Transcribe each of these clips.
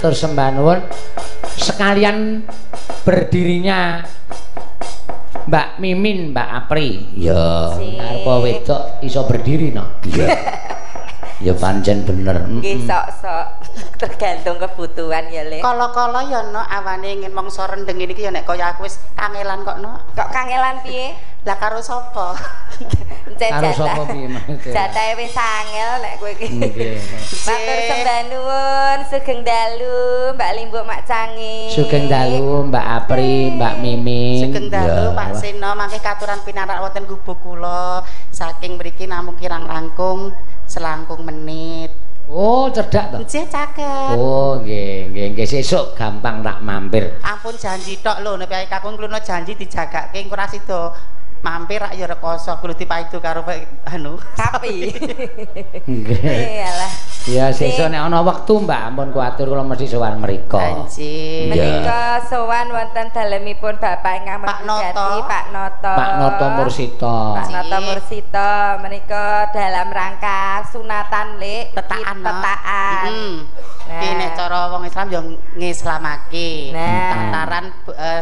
Matur sembah nuwun. Sekalian berdirinya Mbak Mimin, Mbak Apri. Ya, arep wedok iso berdiri no. Iya. Ya pancen bener. Nggih, sok-sok tergantung kebutuhan ya, Lek. Kala-kala ya no awane ingin mangsa rendeng iki ya nek kaya aku wis kangelan kok no. Kok kangelan piye? Lah karo sapa? Karo sapa piye maksudnya? Jatahe wis angel nek kowe iki. Nggih. Matur sembah nuwun, sugeng dalu Mbak Limbuk Mak Cangi. Sugeng dalu Mbak Apri, Mbak Mimin. Sugeng dalu Pak Seno, mangke katuran pinarak wonten gubuk kula. Saking mriki namung kirang langkung selangkung menit. Oh, cerdak to? Nggih, caket. Oh, nggih, nggih, nggih, sesuk gampang tak mampir. Ampun janji tok lho, nek piyai kakung kluno janji dijagake engko ora sida mampir rak ya rekoso kudu dipaido karo anu sapi. Nggih. Iyalah. Ya sesuk nek ana wektu Mbak ampun kuwatir kula mesti sowan mriko. Nggih. Menika sowan wonten dalemipun Bapak ingkang Mangkujati, Pak Noto. Pak Noto Mursito. Pak Noto Mursito menika dalam rangka sunatan Lek, tetaan. Tetaan. Heeh. Iki nek cara wong Islam ya ngislamake. Tataran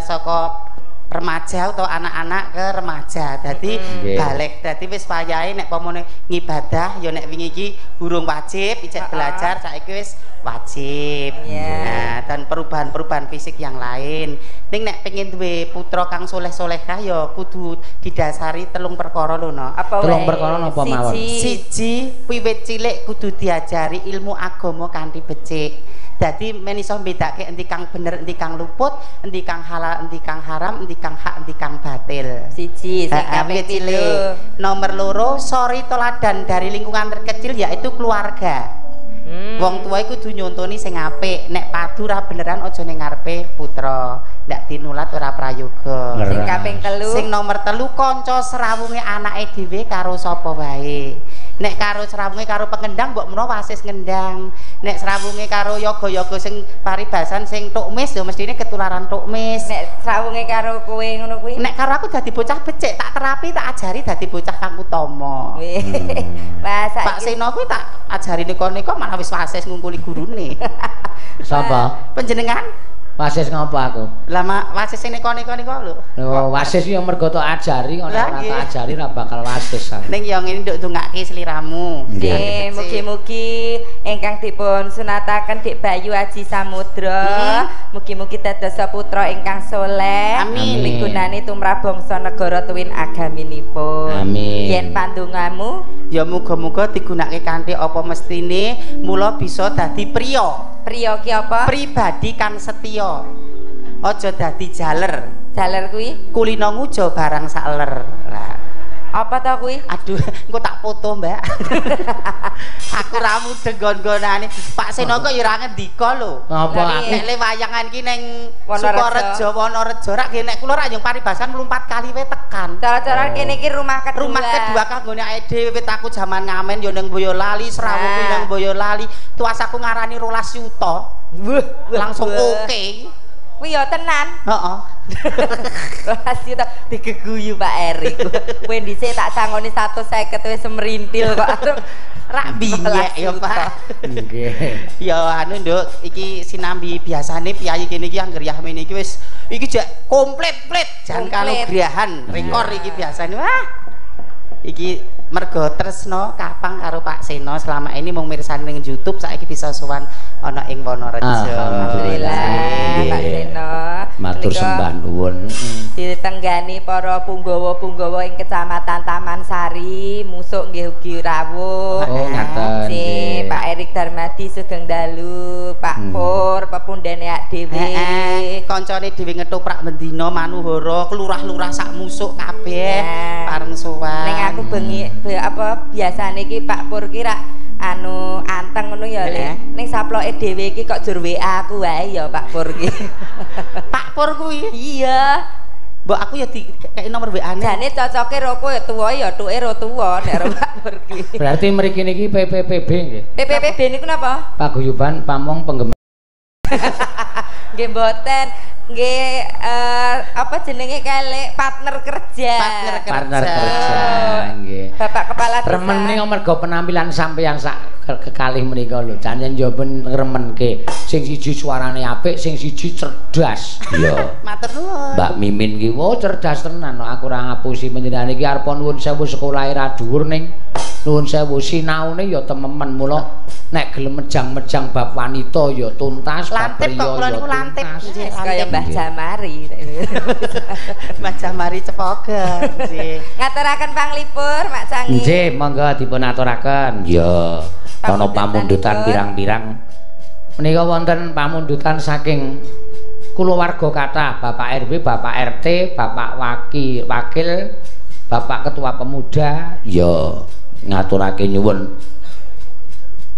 saka remaja atau anak-anak ke remaja. Dadi balik, dadi wis wayahe nek pomone ngibadah ya nek wingi iki urung wajib, ijek belajar saiki wis wajib. Nah, dan perubahan-perubahan fisik yang lain. Ning nek pengen duwe putra kang soleh-solehah ya kudu didasari telung perkara lho, no. Telung perkara napa mawon? Siji, wiwit cilik kudu diajari ilmu agama kanthi becik. Dadi men iso mbedake endi kang bener, endi kang luput, endi kang halal, endi kang haram, endi kang hak, endi kang batil. Siji, sing kaping cilik. Nomor loro, sori teladan dari lingkungan terkecil yaitu keluarga. Wong tua iku kudu nyontoni sing apik. Nek padu ra beneran aja ning ngarepe putra. Ndak tinulat ora prayoga. Sing kaping telu. Sing nomor telu, kanca srawunge anake dhewe karo sapa wae. Nek karo srawunge karo pengendang mbok menawa wasis ngendang. Nek srawunge karo yoga-yoga sing paribasan sing tukmis ya mestine ketularan tukmis. Nek srawunge karo kowe ngono kuwi. Nek karo aku dadi bocah becik, tak terapi, tak ajari dadi bocah kang utama. Wah, saiki Pak Seno kuwi tak ajari neko-neko malah wis wasis ngungkuli gurune. Sapa? Panjenengan? Wasis ngopo aku? Lah wasis sing neko-neko niku lho. Oh, wasis ya mergo tok ajari, ora tak ajari ora bakal wasis. Ning ya ngene nduk ndongake sliramu. Nggih, mugi-mugi ingkang dipun sunataken Dik Bayu Aji Samudra, mugi-mugi dados putra ingkang soleh, migunani tumrap bangsa negara tuwin agaminipun. Amin. Yen pandongamu ya muga-muga digunakake kanthi apa mestine, mula bisa dadi priya. Priya ki apa? Pribadi kang setya. Aja dadi jaler. Jaler kuwi kulino ngujo barang saler. Lah apa to kuwi? Aduh, engko tak foto, Mbak. Aku ra mudeng nggon-nggonane. Pak Seno kok ya ora ngendika lho. Apa aku nek le wayangan ki ning Sukorejo, Wonorejo rak nek kula rak yo paribasan mlumpat kali wae tekan. Cara-cara kene iki rumah kedua. Rumah kedua kanggone awake dhewe wit aku jaman ngamen yo ning Boyolali, Srawuku nang Boyolali. Tuas aku ngarani 12 yuta. Langsung oke. Kuwi ya tenan. Heeh. 12 yuta digeguyu Pak Erik. Kowe dhisik tak sangoni 150 wis semrintil kok arep rak biyek ya Pak. Nggih. Ya anu Nduk, iki sinambi biasane piyayi kene iki angger yahmene iki wis iki jek komplit-plit jan kanugrahan rekor iki biasane. Wah. Iki mergo tresno kapang karo Pak Seno selama ini mung mirsani ning YouTube saiki bisa sowan ana ing Wonorejo. Alhamdulillah Pak Seno. Matur sembah nuwun. Ditenggani para punggawa-punggawa ing Kecamatan Taman Sari, musuk nggih ugi rawuh. Oh, ngaten. Pak Erik Darmadi sugeng dalu, Pak Pur pepundhene ak dhewe. Heeh, kancane dhewe ngetoprak mendina manuhara, kelurah-lurah sak musuk kabeh pareng sowan. Ning aku bengi apa biasane iki Pak Pur ki rak anu anteng ngono ya Le. Ning saploke dhewe iki kok jur WA aku wae ya Pak Pur ki. Pak Pur kuwi? Iya. Mbok aku ya dikeki nomor WA-ne. Jane cocoke ro kowe tuwa ya tuke ro tuwa nek ro Pak Pur ki. Berarti mriki niki PPPB nggih. PPPB niku napa? Paguyuban Pamong Penggemar. Nggih mboten. Nggih, apa jenenge kale partner kerja. Partner kerja nggih. Bapak kepala desa. Remen menika mergo penampilan sampeyan sak kekalih menika lho. Janjen yo ben ngremenke. Sing siji suarane apik, sing siji cerdas. Iya. Matur nuwun. Mbak Mimin ki wo cerdas tenan kok aku ora ngapusi panjenengane iki arep nuwun sewu sekolahe ra dhuwur ning nuwun sewu sinaune ya tememen mula nek gelem mejang-mejang bab wanita ya tuntas bab Lantip priya kok kula ya niku lantip. tuntas. Nggih, Kaya lantip. Mbah Jamari. Mbah Jamari Cepogo. Nggih. Ngaturaken panglipur Mak Cangi. Nggih, monggo dipun aturaken. Ya, ana pamundutan pirang-pirang. Menika wonten pamundutan saking kulawarga kathah, Bapak RW, Bapak RT, Bapak Wakil, Bapak Ketua Pemuda. Ya, ngaturake nyuwun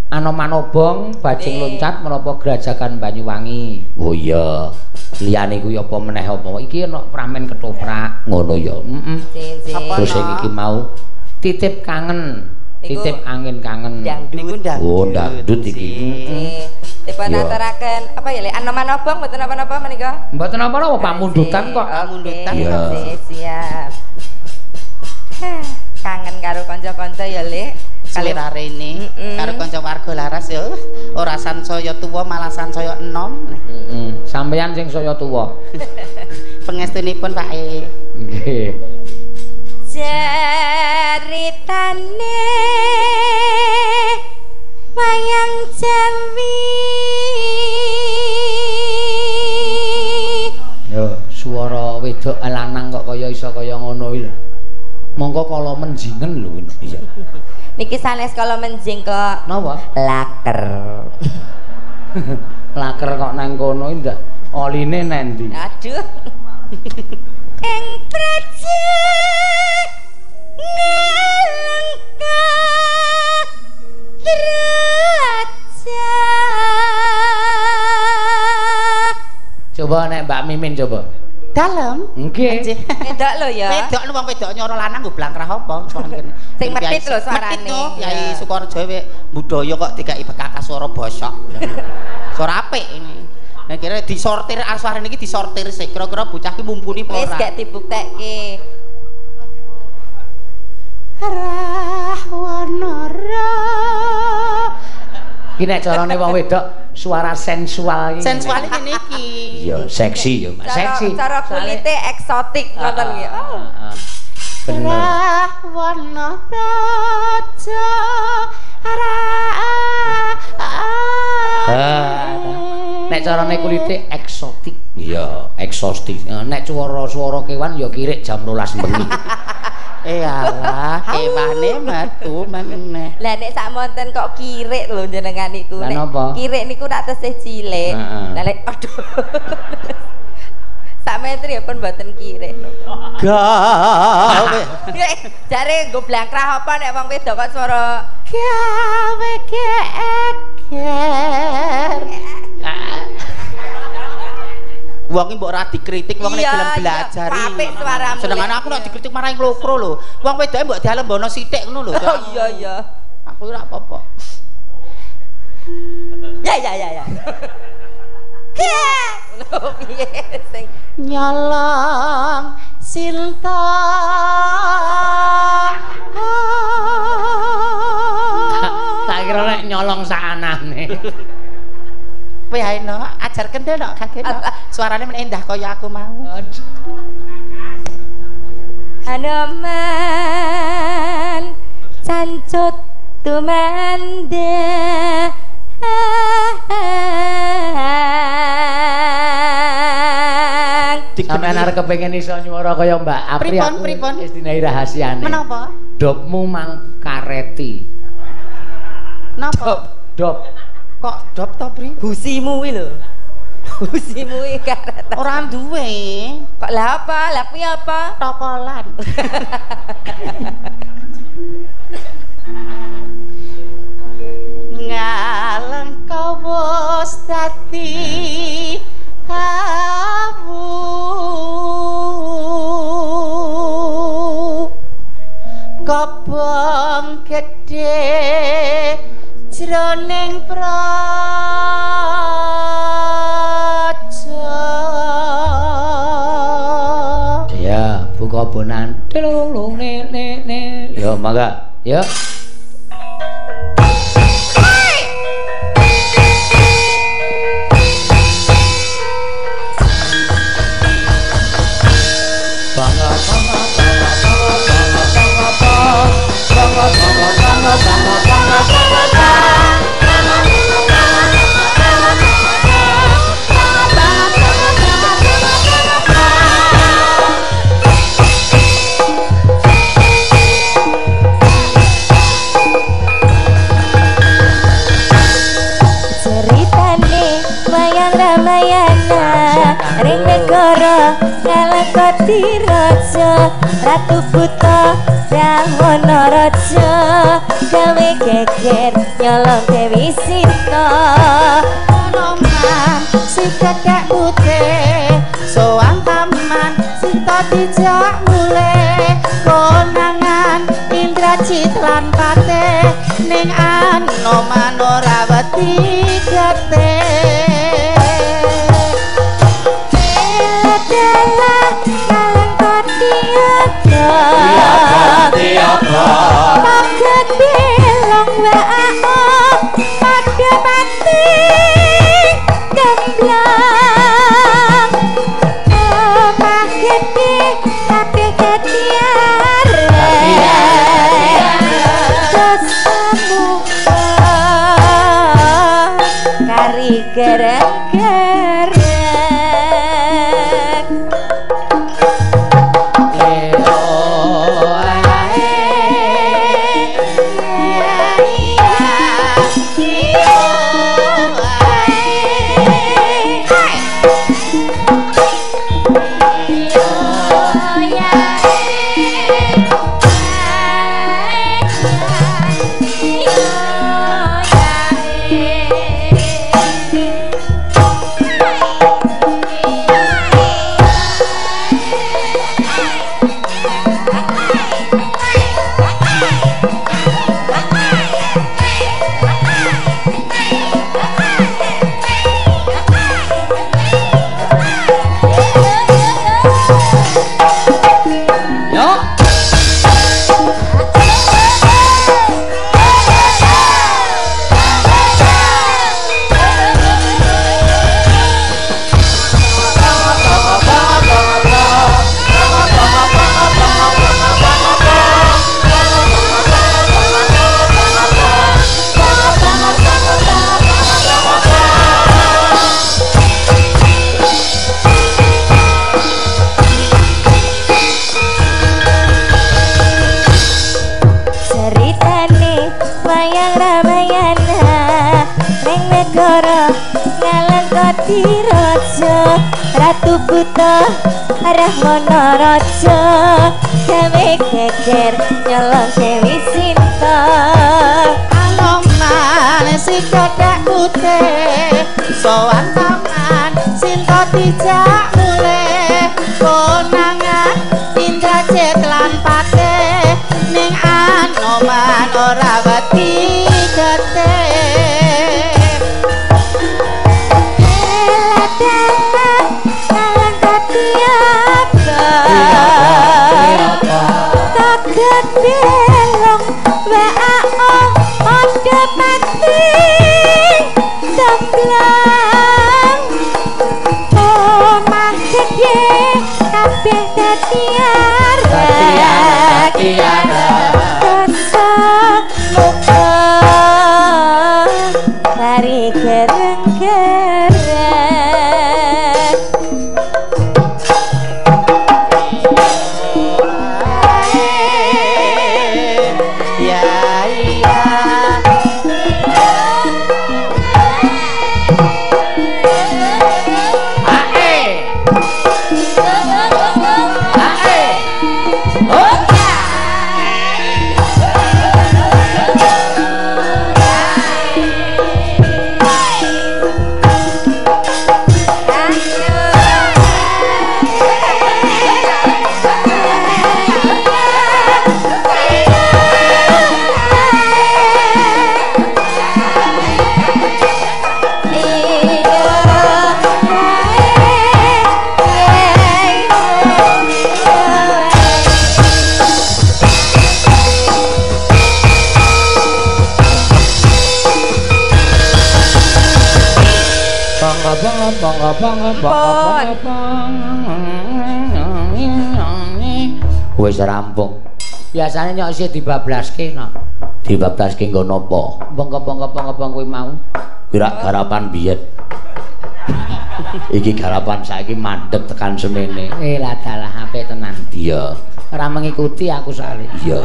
Anomanobong bajing loncat menapa Grajagan Banyuwangi. Oh iya. Liyane kuwi apa meneh apa? Iki ana pramen ketoprak ngono ya. Heeh. Terus sing iki mau titip kangen, titip angin kangen. Niku dangdut. Oh, dangdut iki. Nggih. Dipun aturaken apa ya Le? Anomanobong mboten napa-napa menika? Mboten napa-napa pamundutan kok. Pamundutan. Siap. Kangen karo kanca-kanca ya Le. Selera rene karo kanca warga laras ya ora sansaya tuwa malah sansaya enom. Heeh. Sampeyan sing saya tuwa. Pangestunipun Pak E. Nggih. Ceritane wayang Jawi. Yo, swara wedok lanang kok kaya iso kaya ngono iki lho. Mongko kala menjingen lho. Iya. Niki sanes kala menjing kok. Napa? Laker. Laker kok nang kono iki ndak oline nendi? Aduh. Ing praja ngalengka raja. Coba nek Mbak Mimin coba. Dalem. Nggih. Wedok lho ya. Wedok lho wong wedok nyoro lanang nggo blangkrah apa? Sing medhit lho suarane. Medhit Kyai Sukorejo budaya kok dikai bekakas suara bosok. Suara apik ini. Nek kira disortir suarane iki disortir sik. Kira-kira bocah ki mumpuni apa ora? Wis gak dibuktekke. Rahwanara. Iki nek carane wong wedok suara sensual iki. Sensual ngene iki. Iya, seksi ya, Mas. Seksi. Cara kulite eksotik ngoten nggih. Oh. Bener. Rahwana raja ra. Nek carane kulite eksotik. Iya, eksotik. Nek swara-swara kewan ya kirik jam 12 bengi. Alah, kewane metu meneh. Lah nek sakmonten kok kirik lho jenengan niku. Nek kirik niku rak tesih cilik. Lah nek aduh. Sak meter ya pun mboten kirik. Gawe. Jare nggo blangkrah apa nek wong wedok kok swara gawe geger. Wong iki mbok ora dikritik, wong nek gelem belajar. Apik suaramu. Senengane aku nek dikritik marai nglokro lho. Wong wedoke mbok dialembono sithik ngono lho. Oh iya iya. Aku ora apa-apa. Ya ya ya ya. Lho piye sing nyolong silta. Tak kira nek nyolong sakanane. Kowe ae no, ajar kendel no, kaget no. Suarane men endah kaya aku mau. Hanoman cancut tumandang. Sampeyan arep kepengin iso nyuwara kaya Mbak Apri. Pripun pripun? Wis dinahi rahasiane. Menapa? Dopmu mang kareti. Napa? Dop. Kok dop to, Pri? Gusimu kuwi lho. Gusimu kuwi karet. Ora duwe. Kok lah apa? Lah kuwi apa? Tokolan. Ngalengka wis dadi awu. Kobong gedhe jroning praja. Buka bonan. Telung ne ne ne. Ya mangga. Ya. Bangga bangga bangga bangga bangga bangga bangga bangga bangga bangga. Ring negara ngalangkoti raja Ratu Buta Rahwana raja gawe geger nyolong Dewi Sinta. Anoman si kekek putih sowan taman Sinta dijak mulih konangan Indrajit lan Patih ning Anoman ora wedi getih. Paget belong wae padha pati gamblang omah gedhe kabeh dadi arek dosamu kari gereng-gereng. Raja Ratu Buta Rahwana raja gawe geger nyolong Dewi Sinta. Anoman si kethek putih sowan taman Sinta dijak mulih konangan Indrajit lan Patih ning Anoman ora wedi getih. Belong wae padha pati gamblang omah gedhe kabeh dadi arek dosa muga bang bang bang. Wis rampung. Biasane nyok isih dibablaske no. Dibablaske nggo napa? Bang kuwi mau. Kuwi rak garapan biyen. Iki garapan saiki mandeg tekan semene. Lah dalah apik tenan. Iya. Ora mengikuti aku soalé. Iya.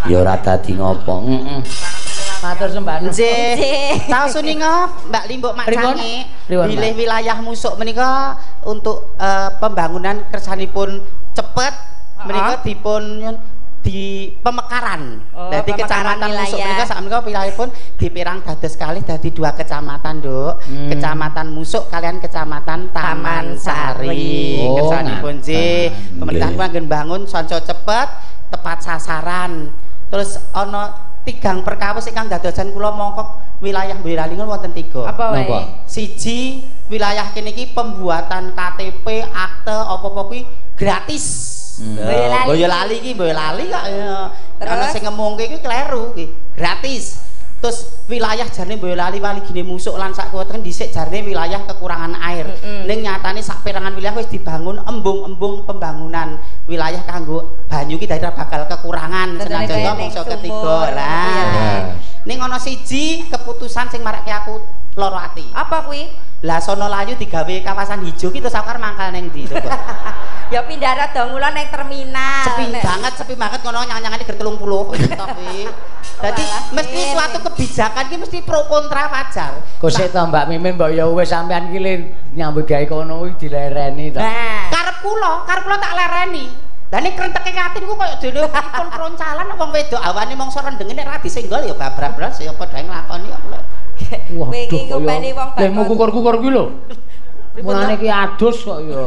Ya ora dadi ngopo. Heeh. Matur sembah nuwun. Nggih. Tahu suninga Mbak Limbuk Mak Cange. Bilih wilayah Musuk menika untuk pembangunan kersanipun cepet menika dipun di pemekaran. Dadi kecamatan Musuk menika sakmenika wilayahipun dipirang dados kalih dadi 2 kecamatan, Nduk. Kecamatan Musuk kalian Kecamatan Taman Sari. Kersanipun nggih. Pemerintah pun anggen bangun sanca cepet, tepat sasaran. Terus ana 3 perkawis ingkang dadosan kula mongkok wilayah Boyolali wonten 3. Apa wae? Siji wilayah kene iki pembuatan KTP, akte apa-apa kuwi gratis. Boyolali iki Boyolali kok ana sing ngemungke iki kleru iki. Gratis. Terus wilayah jarne Boyolali waligine Musuk lan sak kuweten dhisik jarne wilayah kekurangan air. Ning nyatane sak perangan wilayah wis dibangun embung-embung pembangunan wilayah kanggo banyu ki dadi bakal kekurangan senajan to mangsa ketiga. Lah ning ana siji keputusan sing marake aku lara ati. Apa kuwi? Lah sono layu digawe kawasan hijau ki terus aku arep mangkal ning ndi coba. Ya pindah rada ngulon ning terminal. Sepi banget ngono nyang-nyangane ger 30 tok kuwi. Dadi mesti suatu kebijakan ki mesti pro kontra wajar. Kok sik to Mbak Mimin mbok ya wis sampean ki nyambut gawe kono kuwi dilereni to. Karep kula tak lereni. Lah nek krenteke ati niku koyo dene pun proncalan wong wedok awane mangsa rendenge nek ra disenggol ya babras-bras ya padha nglakoni kok kula. Kowe iki ngopeni wong bakal. Lha kukur-kukur kuwi lho. Mulane ki adus kok ya.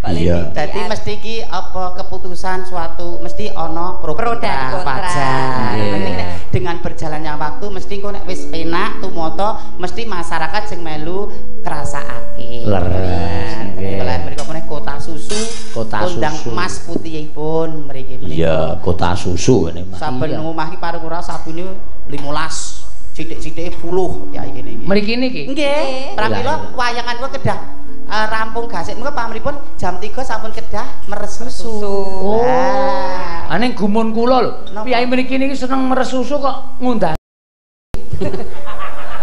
Iya. Dadi mesti ki apa keputusan suatu mesti ana pro dan kontra. Wajar. Penting dengan berjalannya waktu mesti engko nek wis penak tumata mesti masyarakat sing melu krasakake. Leres. Nggih. Lah mriko meneh kota susu, kondang emas putihipun mriki menika. Iya, kota susu ngene Mas. Saben omah ki parung ora sabune 15. Sithik-sithike 10 ya iki niki. Mriki niki? Nggih. Pramila wayangan kula kedah rampung gasik menika pamripun jam 3 sampun kedah meres susu. Oh. Ning gumun kula lho. Piyai mriki niki seneng meres susu kok ngundang.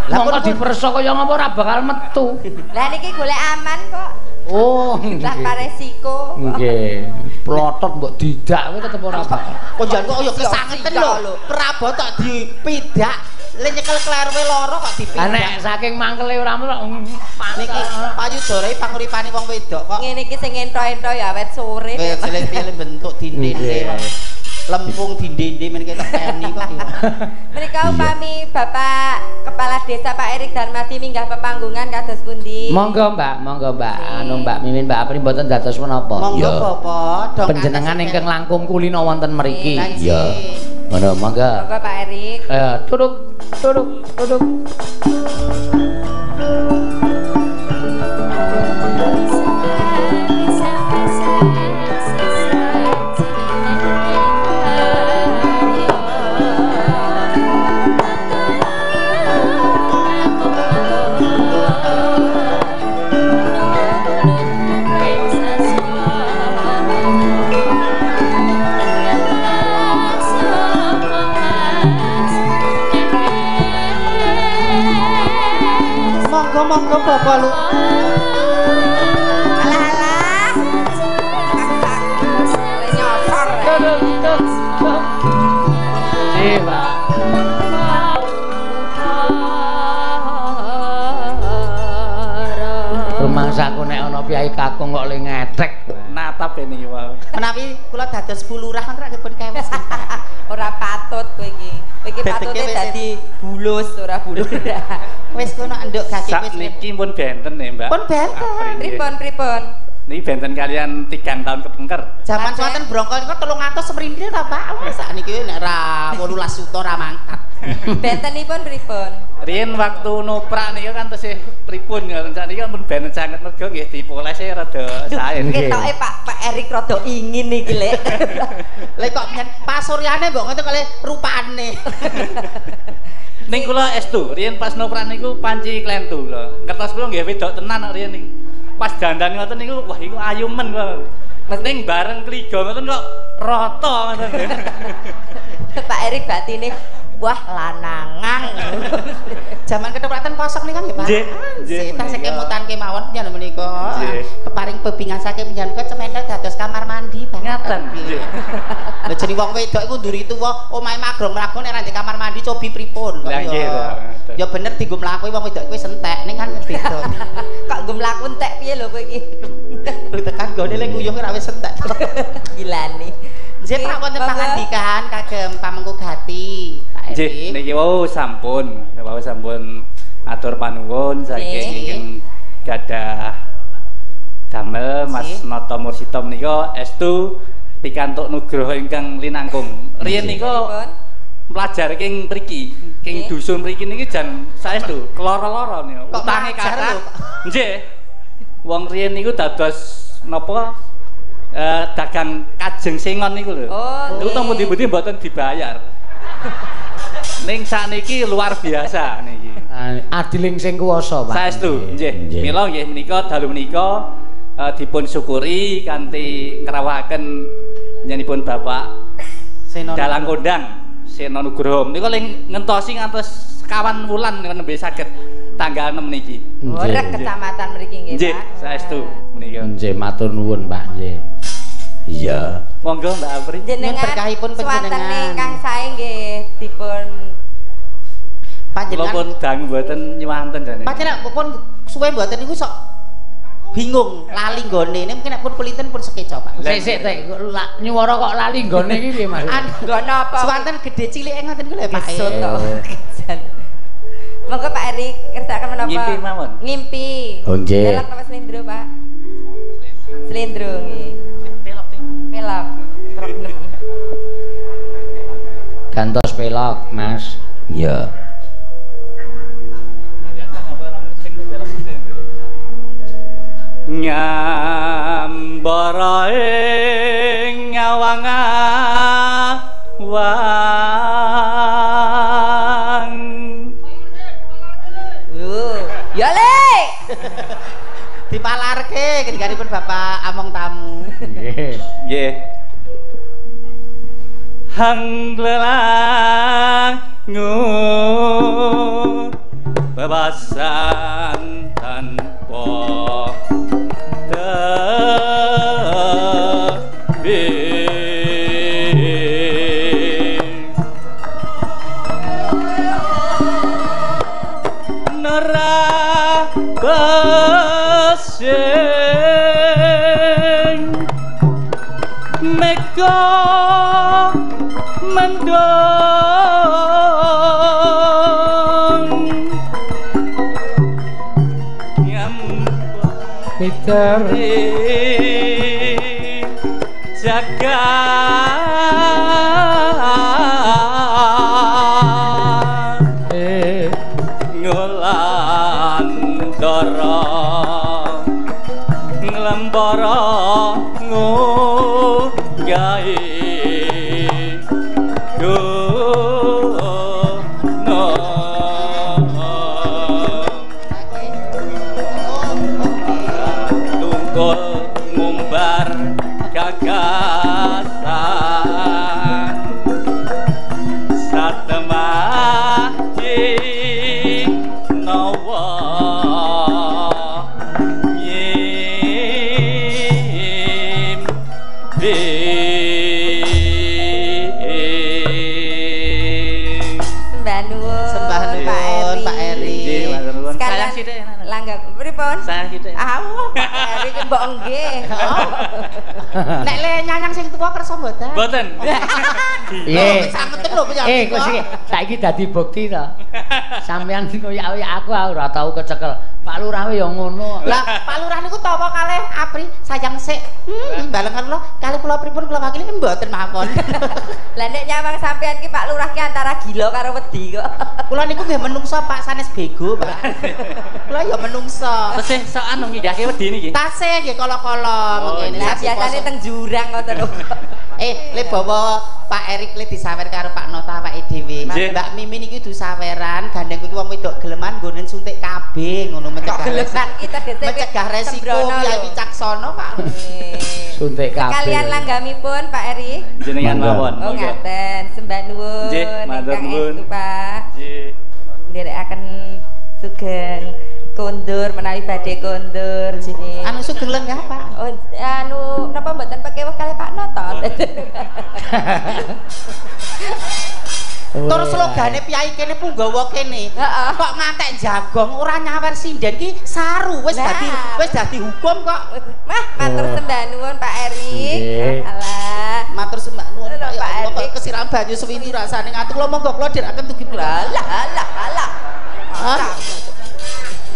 Lah kok diperso kaya ngapa ora bakal metu. Lah niki golek aman kok. Oh, tanpa resiko. Nggih. Plotot mbok didak kuwi tetep ora bakal. Kok jan kok ya kesangeten lho. Prabot tok dipidak. Le nyekel kleruwe loro kok dipidak. Nek saking mangkele ora niki payudara panguripane wong wedok kok. Ngene iki sing ento-ento ya awet sore. Wis jelek bentuk dindinde. Lempung dindinde men ketok teni kok. Menika upami Bapak Kepala Desa Pak Erik Darmadi minggah pepanggungan kados pundi? Monggo Mbak, monggo Mbak. Anu Mbak Mimin Mbak Apri mboten dados menapa? Monggo Bapak. Panjenengan ingkang langkung kulino wonten mriki. Iya. Ngono monggo. Monggo Pak Erik. Duduk, duduk, duduk. Monggo Bapak lu. Alah alah. Nyosor. Nggih, Pak. Rumangsaku nek ana piyai kakung kok le ngetek. Natap ini wae. Menawi kula dados Bu Lurah kan rak pun kewes. Ora patut kowe iki. Kowe iki patute dadi bulus ora Bu Lurah. Wis kono nduk gage wis niki pun benten nggih, Mbak. Pun benten. Pripun pripun? Niki benten kalian 3 tahun kepengker. Jaman sonten brongkol niku 300 semrindil ta, Pak? Wis sakniki nek ra 18 juta ra mangkat. Bentenipun pripun? Riyen waktu noprak niku kan tesih pripun ngoten sakniki pun benten sanget mergo nggih dipolese rada sae. Ketoke Pak Erik rada ingin iki lek. Lek kok pasuryane mbok ngoten kali rupane. Ning kula estu, riyen pas noprak niku panci klentu lho. Ngertos kula nggih wedok tenan riyen niku. Pas dandan ngoten niku wah iku ayu men kok. Ning bareng kligo ngoten kok rata ngoten. Pak Erik batine wah lanangan. Jaman ketoprakan kosong nih kan nggih Pak. Nggih. Tasih kemutan kemawon panjenengan menika. Keparing bebingan saking panjenengan cementel dados kamar mandi Pak. Ngaten. Nggih. Lha jeneng wong wedok iku nduri tuwa omahe magrong-magrong nek ra ndek kamar mandi cobi pripun. Lah nggih. Ya bener dienggo mlaku wong wedok kuwi entek ning kan beda. Kok nggo mlaku entek piye lho kowe iki? Tekan gone le nguyuh ora wis entek. Gilane. Nggih Pak wonten pangandikan kagem pamengku gati. Nggih niki wau sampun, atur panuwun saking ingkang gadah damel Mas Nata Mursito menika estu pikantuk nugroho ingkang linangkung. Riyen nika mlajar king mriki, king dusun mriki niki jan saestu keloro-loro niku. Utange kathah. Nggih. Wong riyen niku dados napa dagang kajeng sengon niku lho. Niku teng pundi-pundi mboten dibayar. Ning sakniki luar biasa niki. Adiling sing kuwasa, Pak. Saestu, nggih. Mila nggih menika dalu menika dipun syukuri kanthi ngrawuhaken nyanipun Bapak Dalang Kondang Seno Nugroho. Menika ling ngentosi ngantos sekawan wulan nembe saged tanggal 6 niki. Horeg kecamatan mriki nggih, Pak. Nggih, saestu menika. Nggih, matur nuwun, Pak. Nggih. Iya. Monggo Mbak Apri. Jenengan berkahipun panjenengan. Ingkang sae nggih dipun panjenengan pun dangu mboten nyuwanten jane. Panjenengan pun suwe mboten niku sok bingung lali nggone. Nek mungkin nek pun kulinten pun sekeca, Pak. Sik sik tek nyuwara kok lali nggone iki piye Mas? Nggone apa? Suwanten gedhe cilike ngoten niku lho Pak. Monggo Pak Erik kersakaken menapa? Ngimpi mawon. Ngimpi. Oh nggih. Pelok napa slendro, Pak? Slendro nggih. Pelok. Pelok. Gantos pelok, Mas. Iya. Nyambara ing awang-awang. Ya le. Dipalarke ketinganipun Bapak among tamu. Nggih. Nggih. Hanglelangu bebasan tanpa tebi. Nera besing mega mendung Peter jaga ngulandara nglembara nggae tungkul ngumbar gagasan satemah nawa nyimpi. Sembah nuwun. Sembah nuwun Pak Eri. Sekalian langgam pripun? Sayang sithik. Ah, Pak Eri ki mbok nggih. Nek le nyanyang sing tuwa kersa mboten? Mboten. Piye? Sangeten lho piye. Kok sik saiki dadi bukti to. Sampeyan sing koyo aku ora tau kecekel. Pak Lurah ya ngono. Lah, Pak Lurah niku tawa kalih Apri sayang sik. Balengan kula kalih kula pripun kula wakili mboten mawon. Lah nek nyawang sampean ki Pak Lurah ki antara gila karo wedi kok. Kula niku nggih menungso Pak, sanes bego, Pak. Kula ya menungso. Tesih sok anu nginggahke wedi niki. Tasih nggih kala-kala mengkene. Lah biasane teng jurang ngoten lho. Le bawa Pak Erik le disawer karo Pak Noto awake dhewe. Mbak Mimin iki kudu saweran, gandeng kuwi wong wedok geleman nggone suntik KB ngono mencegah. Geleman iki tegese mencegah resiko Kyai Wicaksono, Pak. Suntik KB. Sekalian langgamipun Pak Erik. Jenengan mawon. Oh ngaten, sembah nuwun. Nggih, matur nuwun. Pak. Nggih. Nderekaken sugeng kondur menawi badhe kondur. Anu sugeng lenggah, Pak. Oh, anu napa mboten pekewuh kalih Pak Noto? Tur slogane piyai kene punggawa kene. Kok ngantek jagong ora nyawer sinden ki saru wis dadi wis dadi hukum kok. Mah, matur sembah nuwun Pak Erik. Alah, matur sembah nuwun Pak. Ya Allah kok kesiram banyu suwiti rasane ngatur kula monggo kula dherekaken dugi lah lah lah.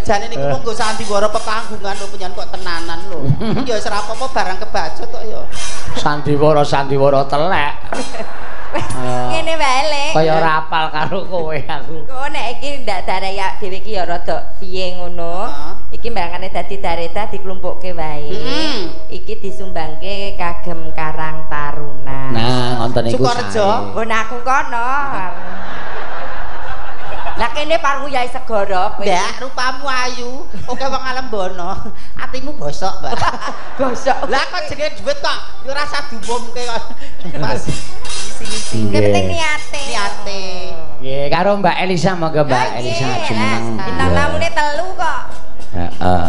Jane niku monggo sandiwara pepanggungan lho punyan kok tenanan lho. Ya wis ora apa-apa barang kebacut kok ya. Sandiwara-sandiwara telek. Ngene wae le. Kaya ora apal karo kowe aku. Kok nek iki ndak daraya dhewe iki ya rada piye ngono. Iki mbangane dadi dareta diklumpukke wae. Iki disumbangke kagem Karang Taruna. Nah, ngoten niku. Sukorejo. Nggon aku kono. Lah kene parung Yai Segara kowe. Mbak, rupamu ayu, oke wong Alembono. Atimu bosok, Mbak. Bosok. Lah kok jenenge dhuwit kok ya ora usah diumumke kok. Pas ngisi-ngisi. Penting niate. Niate. Nggih, karo Mbak Elisa monggo Mbak Elisa jumeneng. Bintang tamune telu kok. Heeh.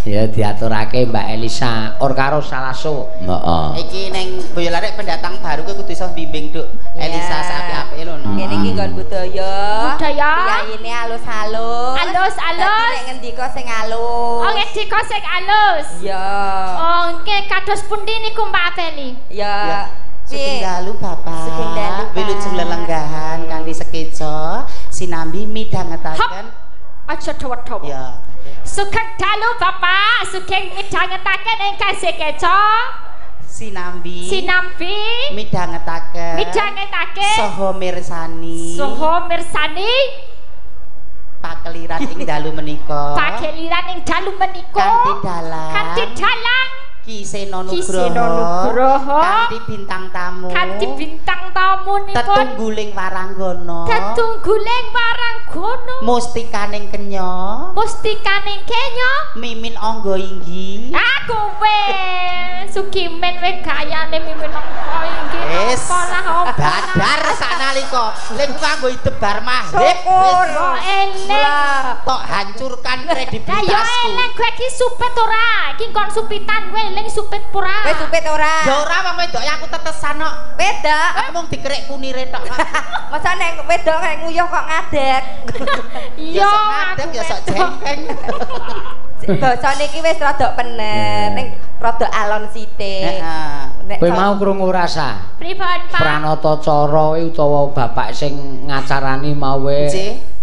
Ya diaturake Mbak Elisa or karo Salaso. Heeh. Iki ning Boyolali pendatang baru kowe kudu iso bimbing, Duk. Elisa sak apik-apike lho. Ngene iki nggon budaya. Budaya. Piyayine alus-alus. Alus-alus. Dadi nek ngendika sing alus. Oh, ngendika sing alus. Iya. Oh, nggih kados pundi niku Mbak Apeli? Ya. Sugeng dalu Bapak. Sugeng dalu. Wilujeng lelenggahan kanthi sekeca sinambi midhangetaken. Aja dawa-dawa. Ya. Sugeng dalu Bapak, sugeng midhangetaken ingkang sekeca sinambi sinambi midhangetaken midhangetaken saha mirsani saha mirsani pakeliran ing dalu menika pakeliran ing dalu menika kanthi dalang kanthi dalang Ki Seno Nugroho kanthi bintang tamu kanthi bintang tamu nipun tetungguling waranggana tetungguling waranggana mustikaning kenya mustikaning kenya Mimin Angga Inggi ah kowe Sukimen we gayane Mimin Angga Inggi wis badar saknalika lek nganggo debar maghrib syukur eleng tok hancurkan kredibilitasku ya eleng kowe iki supit ora iki kon supitan kowe eling supit pura. Kowe supit ora? Ya ora wong wedok aku tetesan kok. Wedok. Aku mung dikerik kunire tok. Masa nek wedok kayak nguyuh kok ngadeg. Iya, ngadeg ya sok jengkeng. Basane iki wis rada pener, ning rada alon sithik. Heeh. Kowe mau krungu rasa? Pripun, Pak? Pranata cara utawa bapak sing ngacarani mau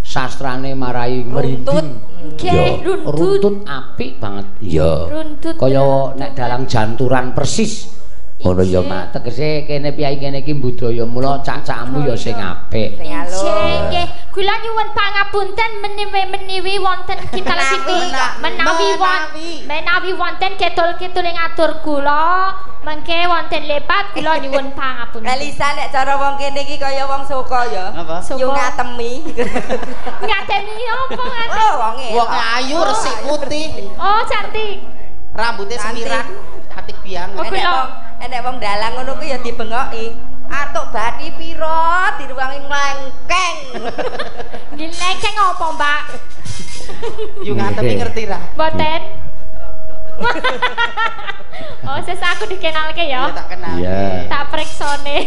sastrane marai merinding. Nggih, runtut. Runtut apik banget. Iya. Kaya nek dalang janturan persis. Ngono ya, Mak. Tegese kene piyai kene iki budaya mula cak-cakmu ya sing apik. Sing alus. Nggih, kula nyuwun pangapunten meniwi wonten kita situ menawi wonten ketul-ketul ing atur kula, mengke wonten lepat kula nyuwun pangapunten. Elisa nek cara wong kene iki kaya wong Soko ya. Yo ngatemi. Ngatemi opo ngatemi? Oh, wonge. Wong ayu resik putih. Oh, cantik. Rambutnya semiran, cantik biang. Enek wong dalang ngono kuwi ya dibengoki. Atuk bati pira diruwangi nglengkeng. Nglengkeng apa, Mbak? Yo ngatemi ngerti ra? Mboten. Oh, ses aku dikenalke ya. Iya, tak kenal. Tak preksone.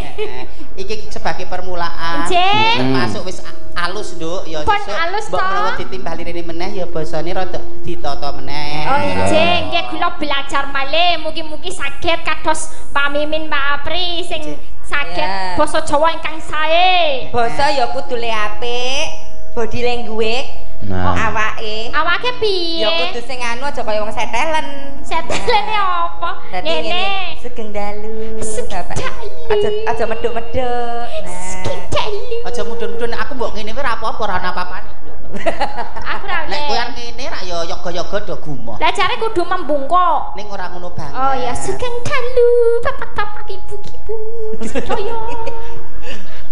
Iki sebagai permulaan. Termasuk wis alus, Nduk, ya sesuk mbok menawa ditimbali rene meneh ya basane rada ditata meneh. Oh, nggih, nggih kula belajar malih, mugi-mugi saged kados Pak Mimin, Pak Apri sing saged basa Jawa ingkang sae. Basa ya kudu le apik, body language. Awake. Awake piye? Ya kudu sing anu aja kaya wong setelen. Setelene apa? Ngene. Sugeng dalu, Bapak. Aja aja medhuk-medhuk. Nah. Aja mudhun-mudhun aku mbok ngene wae ora apa-apa, ora ana apa-apane. Aku ora Nek kowe ngene rak ya yoga-yoga do gumoh. Lah jare kudu membungkuk. Ning ora ngono banget. Oh ya sugeng dalu, bapak-bapak, ibu-ibu. Sedaya.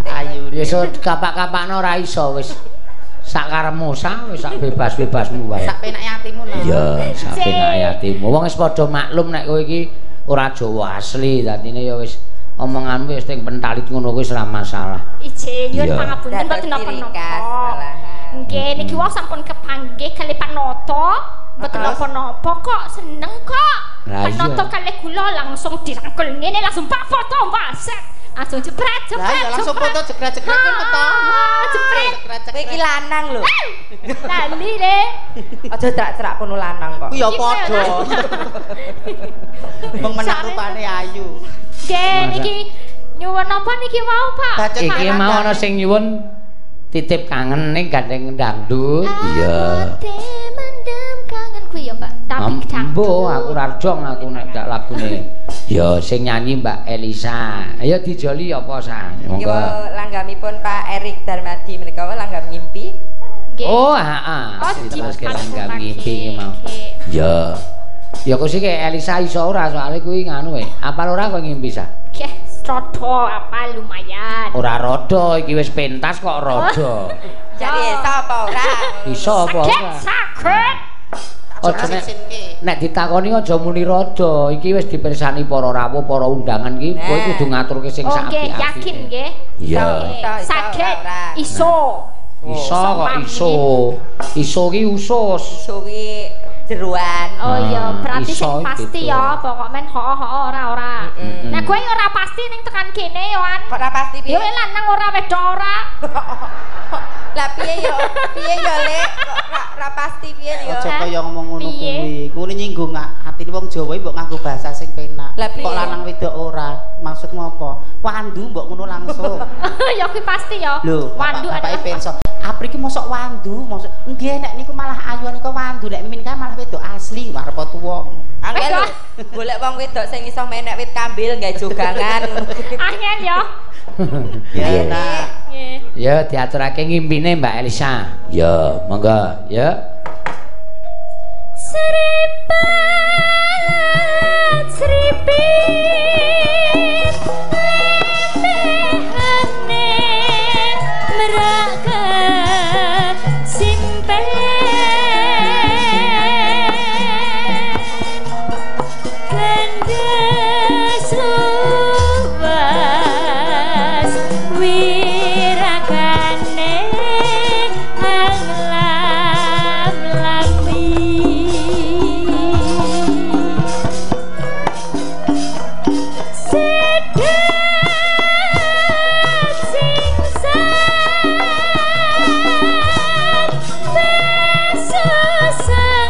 Ayu. Ya iso kapak-kapakno ora iso wis. Sak karepmu sak wis sak bebas-bebasmu wae. Sak penake atimu no. Iya, sak penake atimu. Wong wis padha maklum nek kowe iki ora Jawa asli, dadine ya wis omonganmu wis teng pentalit ngono kuwi wis ora masalah. Ije nyuwun pangapunten mboten napa-napa. Nggih, niki wau sampun kepanggih kalih Pak Noto. Mboten napa-napa kok, seneng kok. Pak Noto kalih kula langsung dirangkul ngene langsung Pak foto waset. Langsung jebret jebret. Lah ya langsung foto jebret-jebret kan meto. Jebret. Kowe iki lanang lho. Lali le. Aja cerak-cerak kono lanang kok. Ku ya padha. Mung menak rupane ayu. Nggih niki nyuwun apa niki wau, Pak? Iki mau ana sing nyuwun titip kangen ning gandeng dangdut. Iya. Mendem kangen kuwi ya, Mbak. Tapi dangdut. Mbuh, aku rarjong aku nek dak lagune. Ya sing nyanyi Mbak Elisa. Ayo dijoli apa sa? Monggo. Langgamipun Pak Erik Darmadi menika langgam ngimpi. Nggih. Oh, heeh. Diteruske langgam ngimpi iki mau. Ya. Ya kok sik Elisa iso ora soalé kuwi nganu e. Apal ora kowe ngimpi sa? Nggih, rada apal lumayan. Ora rada iki wis pentas kok rada. Jadi iso apa ora? Iso apa ora? Saged. Aja nek ditakoni aja muni rada, iki wis dipirsani para rawuh, para undangan iki kowe kudu ngaturke sing sak apik-apike. Oke, yakin nggih. Iya. Saged iso. Iso kok iso. Iso ki usus. Iso ki jeruan. Oh iya, berarti sing pasti ya, pokok men ho-ho ora-ora. Nah kowe ora pasti ning tekan kene yo an. Kok ora pasti piye? Yo lanang ora wedok ora. Lah piye yo? Piye yo Lek? Kok ora pasti piye yo? Aja kaya ngomong ngono kuwi. Kuwi nyinggung atine wong Jawa mbok nganggo bahasa sing penak. Kok lanang wedok ora? Maksudmu apa? Wandu mbok ngono langsung. Ya kuwi pasti yo. Wandu bapake penso. Apri ki mosok wandu, mosok nggih nek niku malah ayu niku wandu, nek mimin kae malah wedok asli, arep tuwa. Angel lho, golek wong wedok sing iso menek wit kambil gawe jogangan. Angel yo. Ya nah. Ya diaturake ngimpine Mbak Elisa. Ya, monggo ya. Seripat seripit lemehane meraka simpen kandes luas wirakane hang lam lami sedat singsan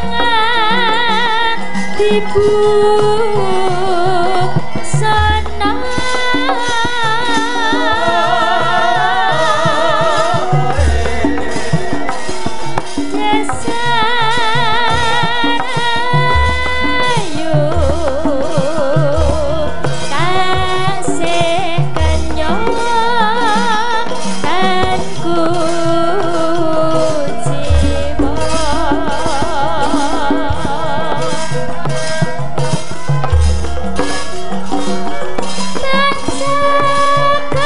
besusangan tibu sana dasar ayu tasih kenya tan kuciwa tak sakati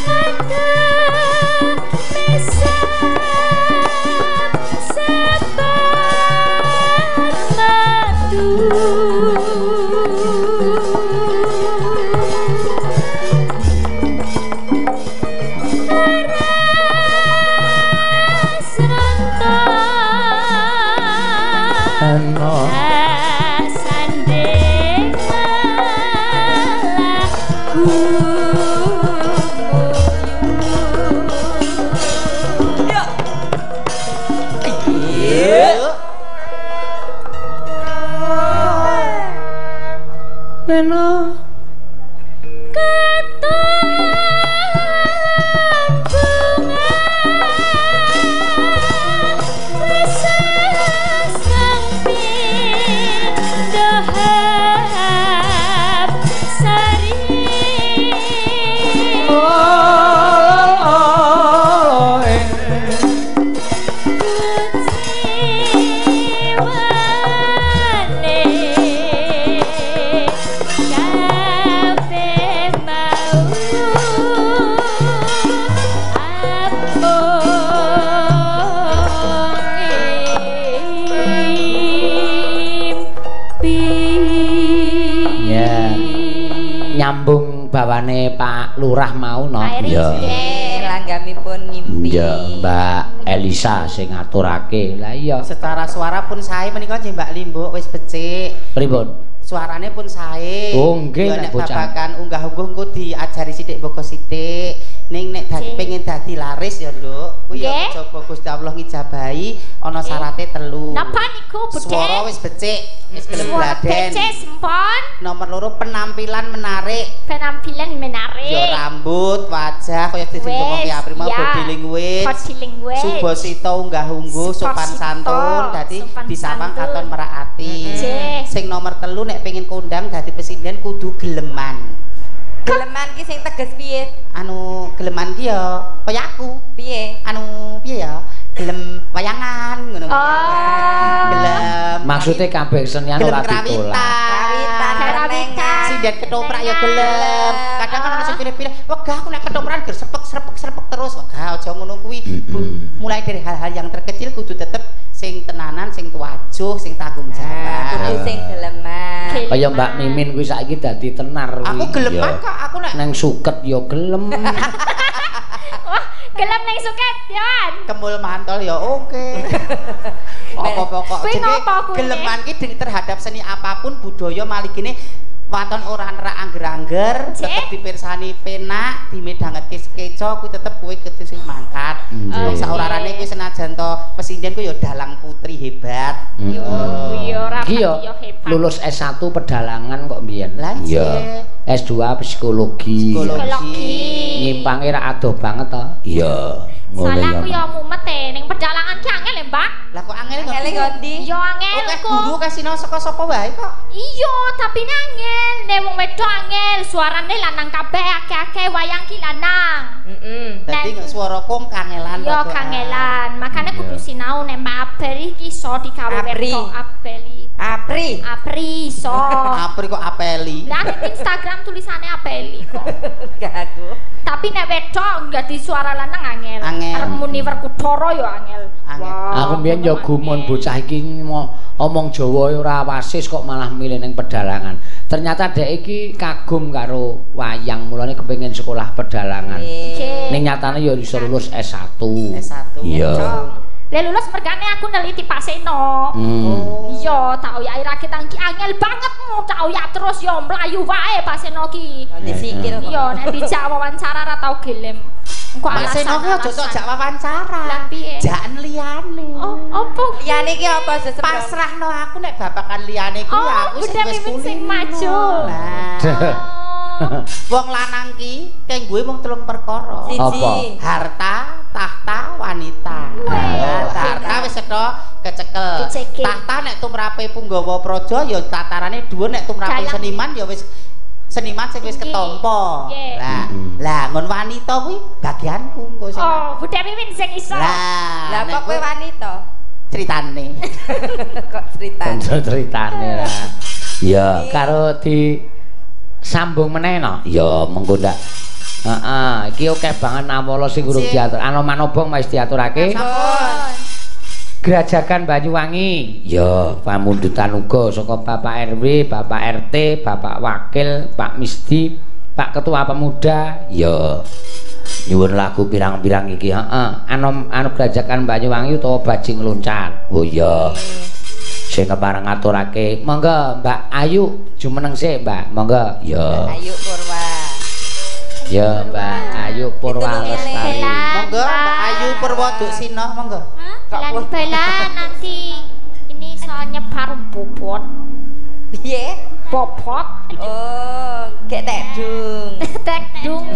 ada mesam sebat madu Aras rontok sanding malah gumoyu. Neno Keton bunga sasang pindohap sari. bawane Pak Lurah mau no. Iya. Langgamipun ngimpi. Iya, Mbak Elisa sing ngaturake. Lah iya. Secara suara pun sae menika nggih Mbak Limbuk wis becik. Pripun? Suarane pun sae. Oh nggih nek babagan unggah-ungguh engko diajari sithik mboko sithik. Ning nek dadi pengin dadi laris ya, Nduk. Kuwi ya coba Gusti Allah ngijabahi ana syarate telu. Napa niku, Budhe? Swara wis becik, wis gelem gladen. Becik sempon. Nomor loro penampilan menarik. Penampilan menarik. Ya rambut, wajah kaya dijengkok Ki Apri mau body language. Body language. Subasita unggah-ungguh, sopan santun, dadi disawang katon merak ati. Sing nomor telu nek pengen kondang dadi presiden kudu geleman. Geleman ki sing teges piye? Anu geleman ki ya kaya aku. Piye? Anu piye ya? Gelem wayangan ngono. Oh. Gelem. Maksude kabeh senian ora ditolak. Karawitan. Sinden ketoprak ya gelem. Kadang kan ana sing pilih-pilih, wegah aku nek ketoprak ger serpek-serpek-serpek terus. Wegah aja ngono kuwi. Mulai dari hal-hal yang terkecil kudu tetep sing tenanan, sing tuwajuh, sing tanggung jawab. Kudu sing geleman. Kaya Mbak Mimin kuwi saiki dadi tenar kuwi. Aku geleman kok, aku nek nang suket ya gelem. Wah, gelem nang suket, Yon. Kemul mantol ya oke. Apa pokok jenenge geleman ki terhadap seni apapun budaya maligine waton ora nerak angger-angger, tetep dipirsani penak, dimedhangetke sekeca kuwi tetep kowe kudu sing mangkat. Wong saorarane kuwi senajan to pesinden kuwi ya dalang putri hebat. Yo ora yo hebat. Lulus S1 pedalangan kok mbiyen. Iya. S2 psikologi. Psikologi. Nyimpange ra adoh banget to. Iya. Soalnya aku ya mumet e ning pedalangan ki angel ya, Mbak. Lah kok angel nggo ndi? Ya angel kok. Guru kasino saka sapa wae kok. Iya, tapi angel nek wong wedok angel, suarane lanang kabeh akeh-akeh wayang ki lanang. Heeh. Dadi swara kong kangelan. Ya kangelan. Makane kudu sinau nek Mbak Apeli ki iso digawe wedok Apeli. Apri. Apri iso. Apri kok Apeli. Lah ning Instagram tulisane Apeli kok. Gak aku. Tapi nek wedok enggak di suara lanang angel. Arep muni Werkudara ya angel. Aku mbiyen ya gumun bocah iki omong Jawa ora wasis kok malah milih ning pedalangan. Ternyata dhek iki kagum karo wayang, mulane kepengin sekolah pedalangan. Ning nyatane ya iso lulus S1. S1. Iya. Lah lulus mergane aku neliti Pak Seno. Iya, tak oyake raketang ki angel banget tak oyak terus ya mlayu wae Pak Seno ki. Disikil. Iya, nek dijak wawancara ra tau gelem. Engko Pak Seno ki aja sok jak wawancara. Lah piye? Jaken liyane. Oh, opo? Liyane ki apa sesem? Pasrahno aku nek babakan liyane kuwi aku sing wis maju. Lah. Wong lanang ki kengguwe mung telung perkara. Apa? Harta, tahta, wanita. Harta wis cetha kecekel. Tahta nek tumrape punggawa praja ya tatarane dhuwur, nek tumrape seniman ya wis seniman sing wis ketampa. Lah, lah ngon wanita kuwi bagianku engko sing. Oh, Budhe Mimin sing iso. Lah kok kowe wanita? Ceritane. Kok ceritane? Ceritane lah. Ya, karo di sambung meneh no. Ya, mengko ndak. Heeh, iki akeh banget awala sing urung diatur. Anoman obong wis diaturake. Sampun. Grajagan Banyuwangi. Ya, pamundutan uga saka Bapak RW, Bapak RT, Bapak Wakil, Pak Misdi, Pak Ketua Pemuda. Ya. Nyuwun lagu pirang-pirang iki, heeh. Anom anu Grajagan Banyuwangi utawa Bajing Loncat. Oh iya. Sing kepareng ngaturake. Monggo Mbak Ayu jumeneng sik, Mbak. Monggo. Ya. Mbak Ayu Purwa. Ya, Mbak Ayu Purwa Lestari. Monggo Mbak Ayu Purwa Duksino, monggo. Pelan-pelan nanti ini soalnya nyebar bobot. Piye? Bobot. Oh, gek tekdung. Tekdung.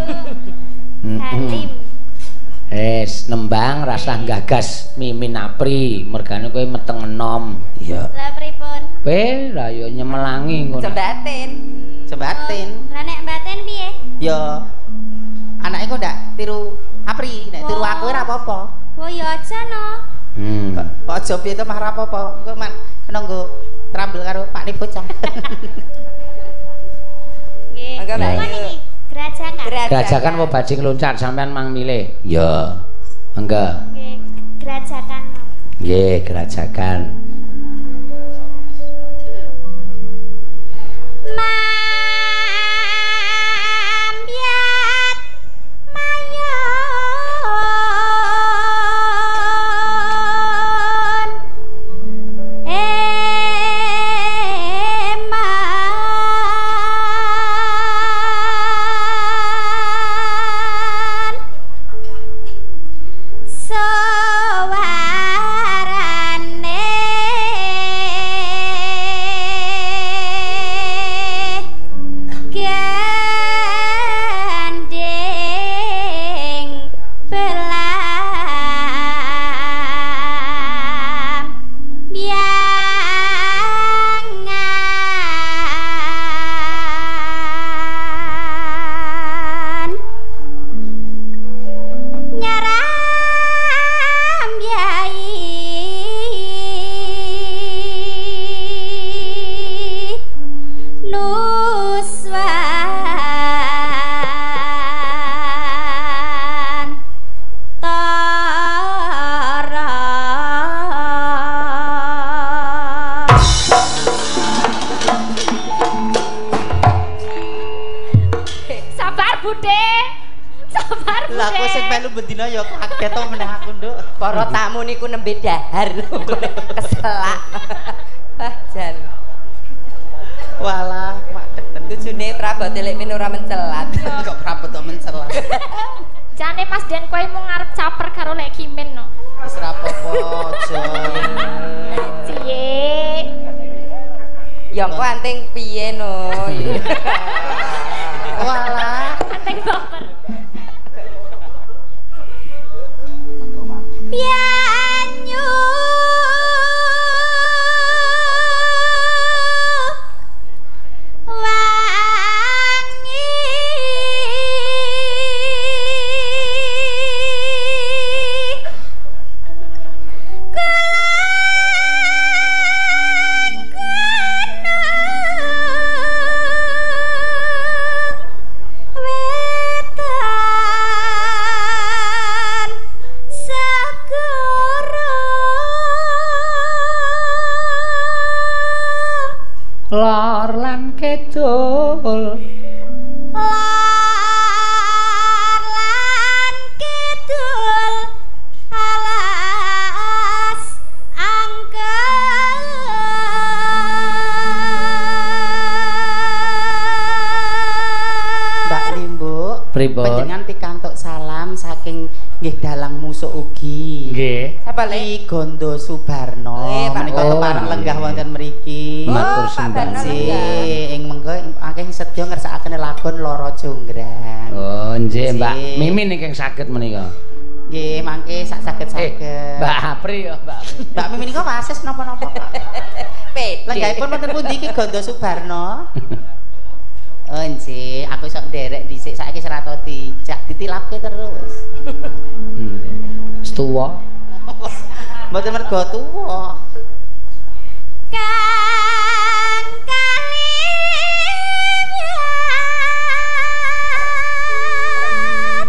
Halim. Es nembang rasah gagas Mimin Apri, mergane kowe meteng enom. Iya. Lah pripun? Kowe lah ya nyemelangi ngono. Jembatin. Jembatin. Lah nek batin piye? Ya anake kok ndak tiru Apri, nek tiru aku ora apa-apa. Oh ya aja no. Kok aja piye to mah ora apa-apa. Engko man kena nggo trambel karo Pakne bocah. Nggih. Monggo Mbak Ayu. Grajagan. Grajagan apa bajing loncat sampean mang milih? Ya. Monggo. Nggih, grajagan. Nggih, grajagan. Mami Sabar Bude. Sabar Bude. Lah aku sing melu bendina ya kaget to meneh aku, Nduk. Para tamu niku nembe dahar lho. Keselak. Wah, jan. Walah, mak deten. Tujune prabote lek min ora mencelat. Kok prabot to mencelat. Jane Mas Den kowe mung ngarep caper karo lek Kimin no. Wis ra apa-apa, aja. Ciye. Ya engko anting piye no. Walah, anting baper. Banyu wangi kulon gunung wetan segara Lor lan kidul. Lor lan kidul alas angker. Mbak Limbuk, Pripun? Panjenengan pikantuk salam saking nggih dalang musuk ugi. Nggih. Sapa le? Ki Gondo Subarno Pak menika Oh, kepareng nggih. lenggah wonten mriki. Matur Oh, Pak sembah Barno nuwun. Nggih, ing mengko akeh sedya ngersakaken lagon Loro Jonggrang. Oh, nggih, Mbak Nggih. Mimin ingkang saged menika. Nggih, mangke sak saged-saged. Mbak Apri ya, Mbak Apri. Mbak Mimin nika wasis napa-napa, Pak? Pede. Lenggahipun wonten pundi Ki Gondo Subarno? Oh, nggih, aku iso nderek dhisik saiki ora tau dijak ditilapke terus. Wis tuwa. Mboten mergo tuwa. Kang kalimyat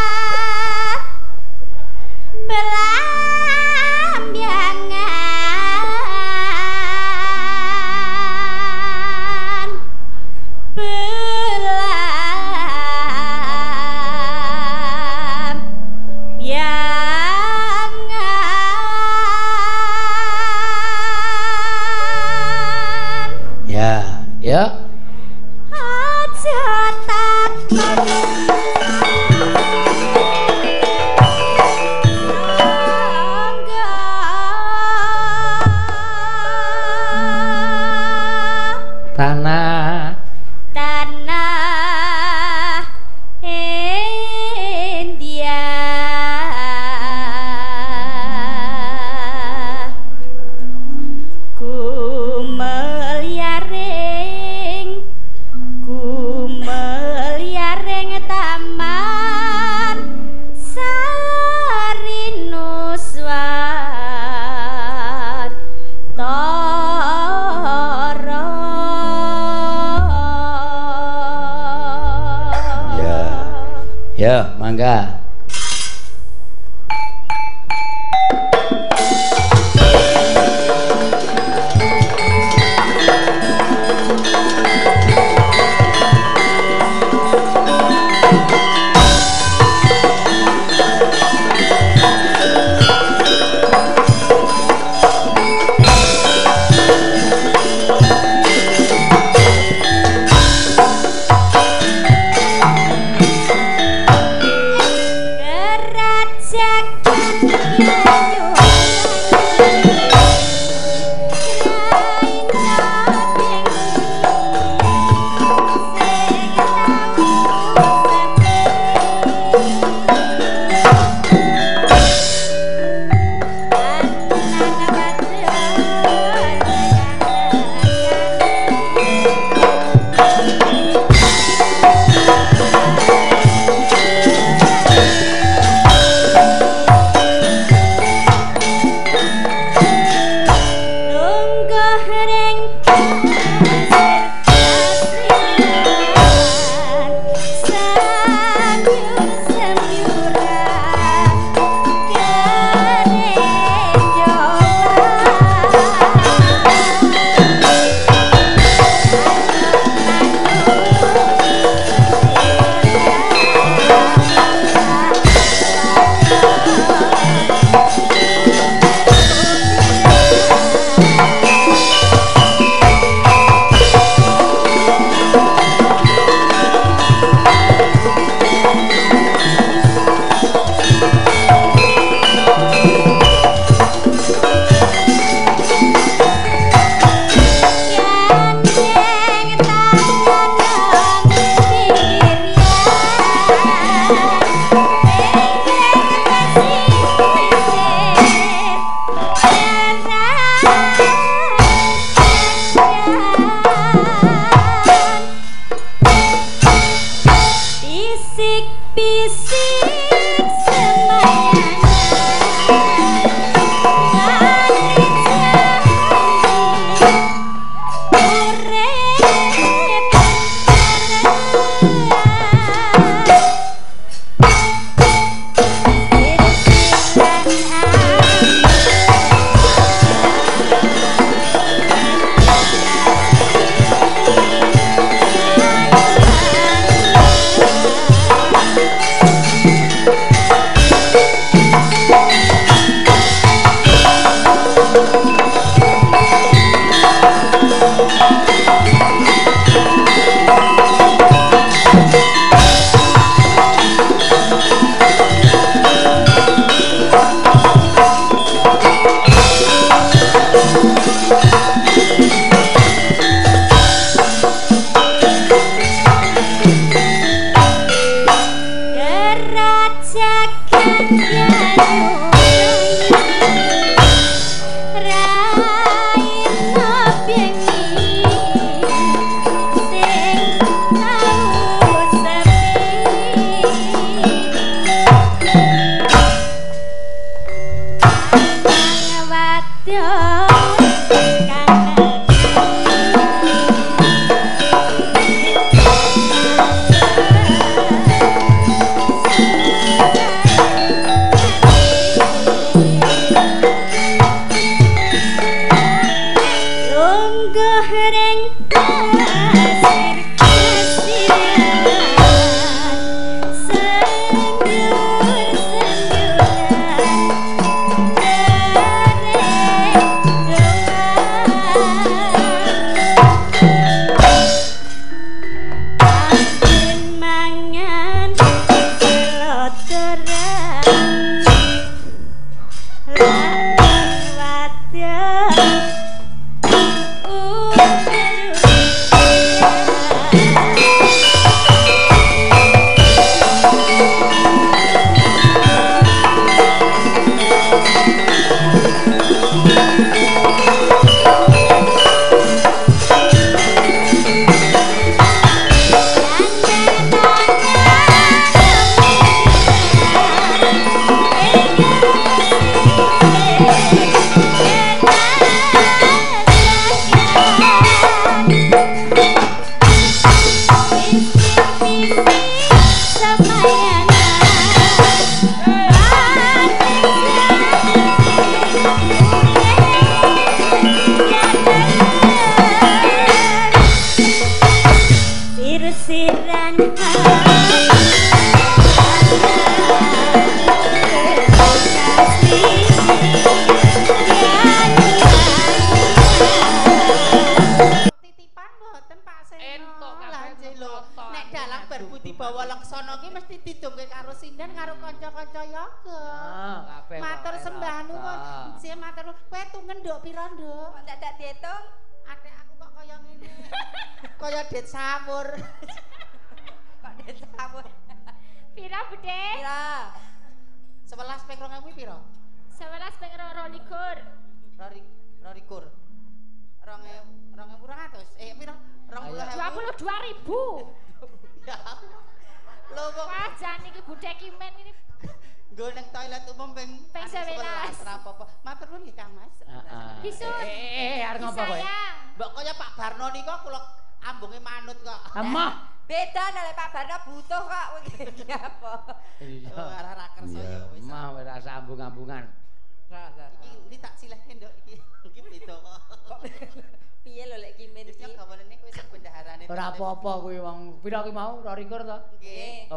lemyat belambangan belamyangan Ya, ya. aja takon Tanah tanah India gumelyaring gumelyaring taman Sarinuswan Tara. Ya. Ya, mangga.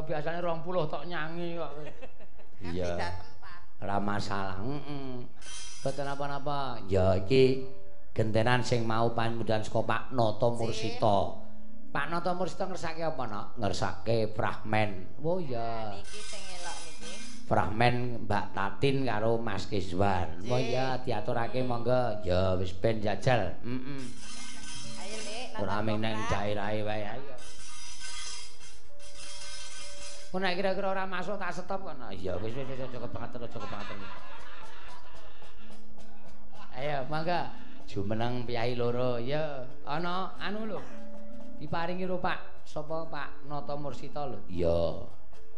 Biasane 20 tok nyangi kok. Iya. Ora masalah. Heeh. Boten napa-napa. Ya iki gentenan sing mau pamundhutan saka Pak Noto Mursito. Pak Noto Mursito ngersake apa, Nok? Ngersake fragmen. Oh iya. Niki sing elok niki. Fragmen Mbak Tatin karo Mas Kizwan. Oh iya, diaturake monggo. Ya wis ben jajal. Heeh. Ayo, Dik. Ora mung nang daerahe wae ayo. Kok nek kira-kira ora masuk tak stop kok. Iya wis wis aja kebangetan aja kebangetan. Ayo mangga jumeneng piyai loro. Ya ana anu lho. Diparingi lho Pak, sapa Pak Noto Mursito lho. Iya.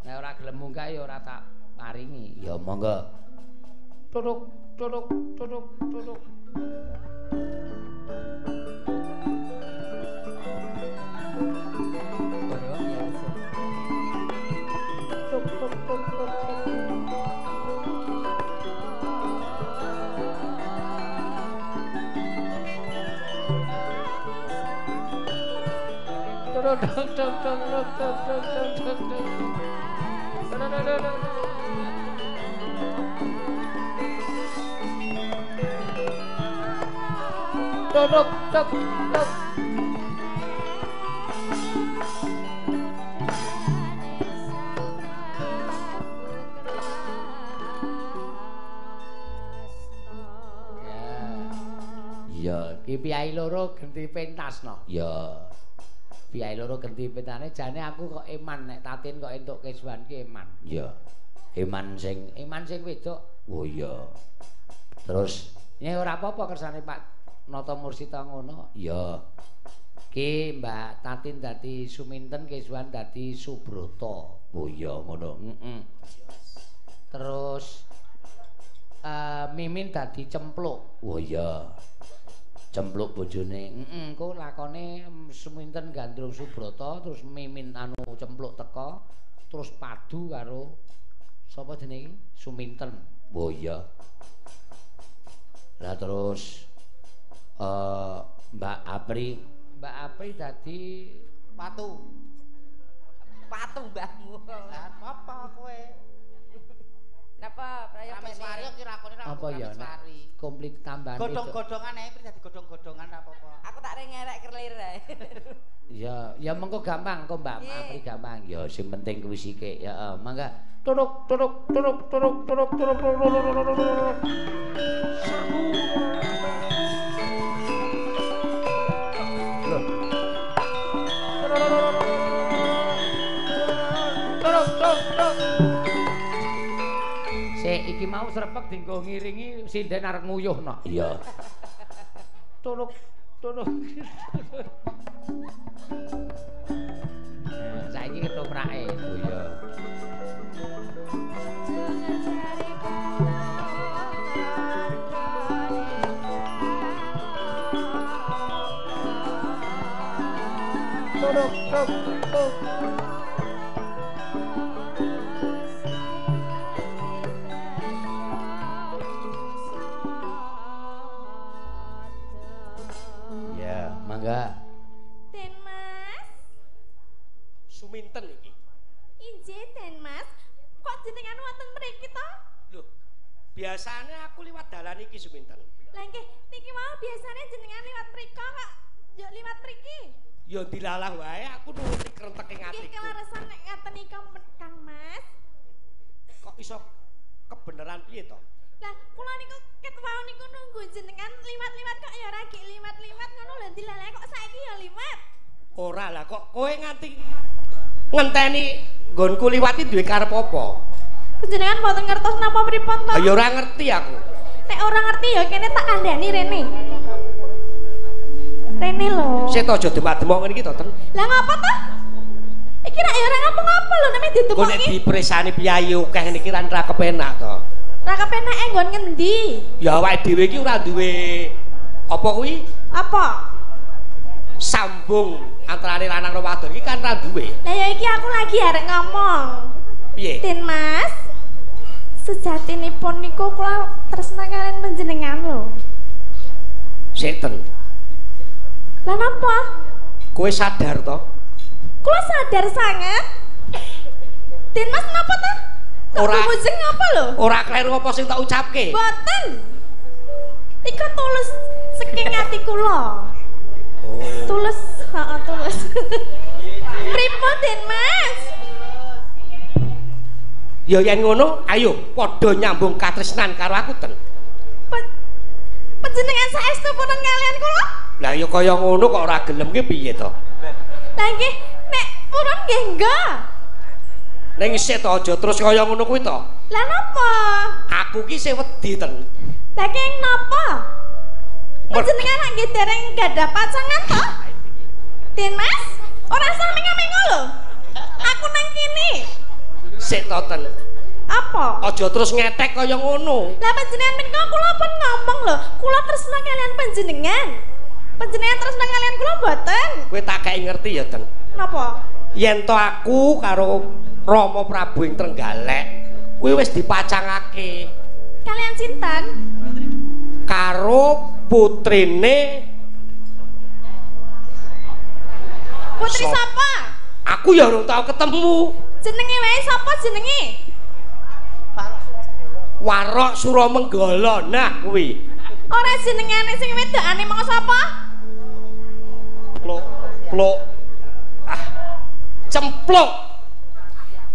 Nek ora gelem munggah ya ora tak paringi. Ya monggo. Tutuk tutuk tutuk tutuk. Tuk tuk tuk. Ya. iya, iki piyai loro genti pentas no. Iya. Piyai loro genti pentane jane aku kok eman nek Tatin kok entuk kesuwan ki eman. Iya. Eman sing wedok. Oh iya. Terus ya ora apa-apa kersane Pak Nata Mursita ngono. Iya. Ki Mbak Tatin dadi Suminten, kesuwan dadi Subroto. Oh iya ngono. Heeh. Terus Mimin dadi Cempluk. Oh iya. Cempluk bojone. Heeh, engko lakone Suminten gandrung Subroto, terus Mimin anu Cempluk teka, terus padu karo sapa jenenge? Suminten. Oh iya. Lah terus Mbak Apri dadi patu. Patu mbahmu. Lah apa kowe? Napa prayoga Rameswari ki lakone ra apa ya komplit tambahan godhong-godhongan ae pri dadi godhong-godhongan ra apa-apa. Aku tak rengerek kelir ae. Ya, ya mengko gampang kok Mbak Apri gampang. Ya sing penting kuwi sike. Ya mangga. Turuk turuk turuk turuk turuk turuk turuk. Turuk turuk turuk. Iki mau srepek dienggo ngiringi sinden arep nguyuh no. Iya. Turuk turuk. Saiki ketoprake. Oh iya. Turuk turuk turuk. Mangga. Den Mas. Suminten iki. Injih Den Mas. Kok jenengan wonten mriki to? Lho, biasane aku liwat dalan iki Suminten. Lah nggih, niki wau biasane jenengan liwat mriko kok yo liwat mriki. Ya dilalah wae aku nuruti krenteke atiku. Nggih keleresan nek ngaten nika Kang Mas. Kok iso kebeneran piye to? Lah kula niku ket wau niku nunggu jenengan liwat-liwat kok ya ora gek liwat-liwat ngono lho dilalah kok saiki ya liwat. Ora lah kok kowe nganti ngenteni nggonku liwati duwe karep apa? Panjenengan mboten ngertos napa pripun to? Ya ora ngerti aku. Nek ora ngerti ya kene tak kandhani rene. Rene lho. Sik to aja demak-demok ngene iki to, Ten. Lah ngapa to? Iki rak ya ora ngapa-ngapa lho nek ditemoki. Kok nek dipresani piyayi akeh niki ra kepenak to. Ra kepenake nggon ngendi? Ya awake dhewe iki ora duwe apa kuwi? Apa? Sambung antarane lanang karo wadon iki kan ra duwe. Lah ya iki aku lagi arek ngomong. Piye? Den Mas. Sejatinipun niku kula tresna kalian panjenengan lho. Sik ten. Lah napa? Kowe sadar to? Kula sadar sanget. Den Mas napa ta? Ora mujeng apa lho? Ora kleru apa sing tak ucapke? Mboten. Iku tulus saking ati kula. Oh. Tulus, heeh tulus. Pripun Den Mas? Ya yen ngono, ayo padha nyambung katresnan karo aku ten. Panjenengan saestu purun kalian kula? Lah ya kaya ngono kok ora gelem ki piye to? Lah nggih, nek purun nggih enggak. Ning isih to aja terus kaya ngono kuwi to. Lah napa? Aku ki isih wedi ten. Lah keng napa? Panjenengan lak nggih dereng gadah pacangan to? Den Mas, ora usah mengo-mengo lho. Aku nang kene. Sik to ten. Apa? Aja terus ngetek kaya ngono. Lah panjenengan menika kula pun ngomong lho, kula tresna kalian panjenengan. Panjenengan tresna kalian kula mboten. Kowe tak kei ngerti ya ten. Napa? Yen to aku karo Rama Prabu ing Trenggalek kuwi wis dipacangake. Kalian sinten? Karo putrine. Putri sapa? Aku ya urung tau ketemu. Jenenge wae sapa jenenge? Warok Suramenggala. Nah kuwi. Ora jenengane sing wedokane monggo sapa? Plok plok. Ah. Cemplok.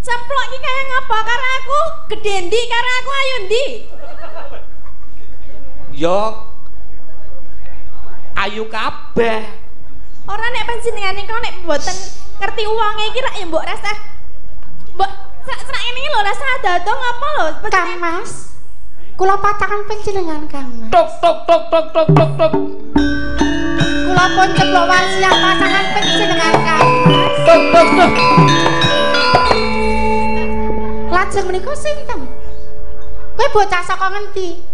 Cemplok iki kaya ngapa karo aku? Gedhe ndi karo aku ayo ndi? Ya Ayu kabeh. Ora nek panjenengan niku nek mboten ngerti uange iki rak ya mbok rasah. Mbok serak-serak ngene iki lho rasah ado-ado ngapa lho? Kang Mas. Kula pacangan panjenengan Kang Mas. Tok tok tok tok tok tok tok. Kula pun Cempluk Warsiah pasangan panjenengan Kang Mas. Tok tok tok. Lajeng menika sinten? Kowe bocah saka ngendi?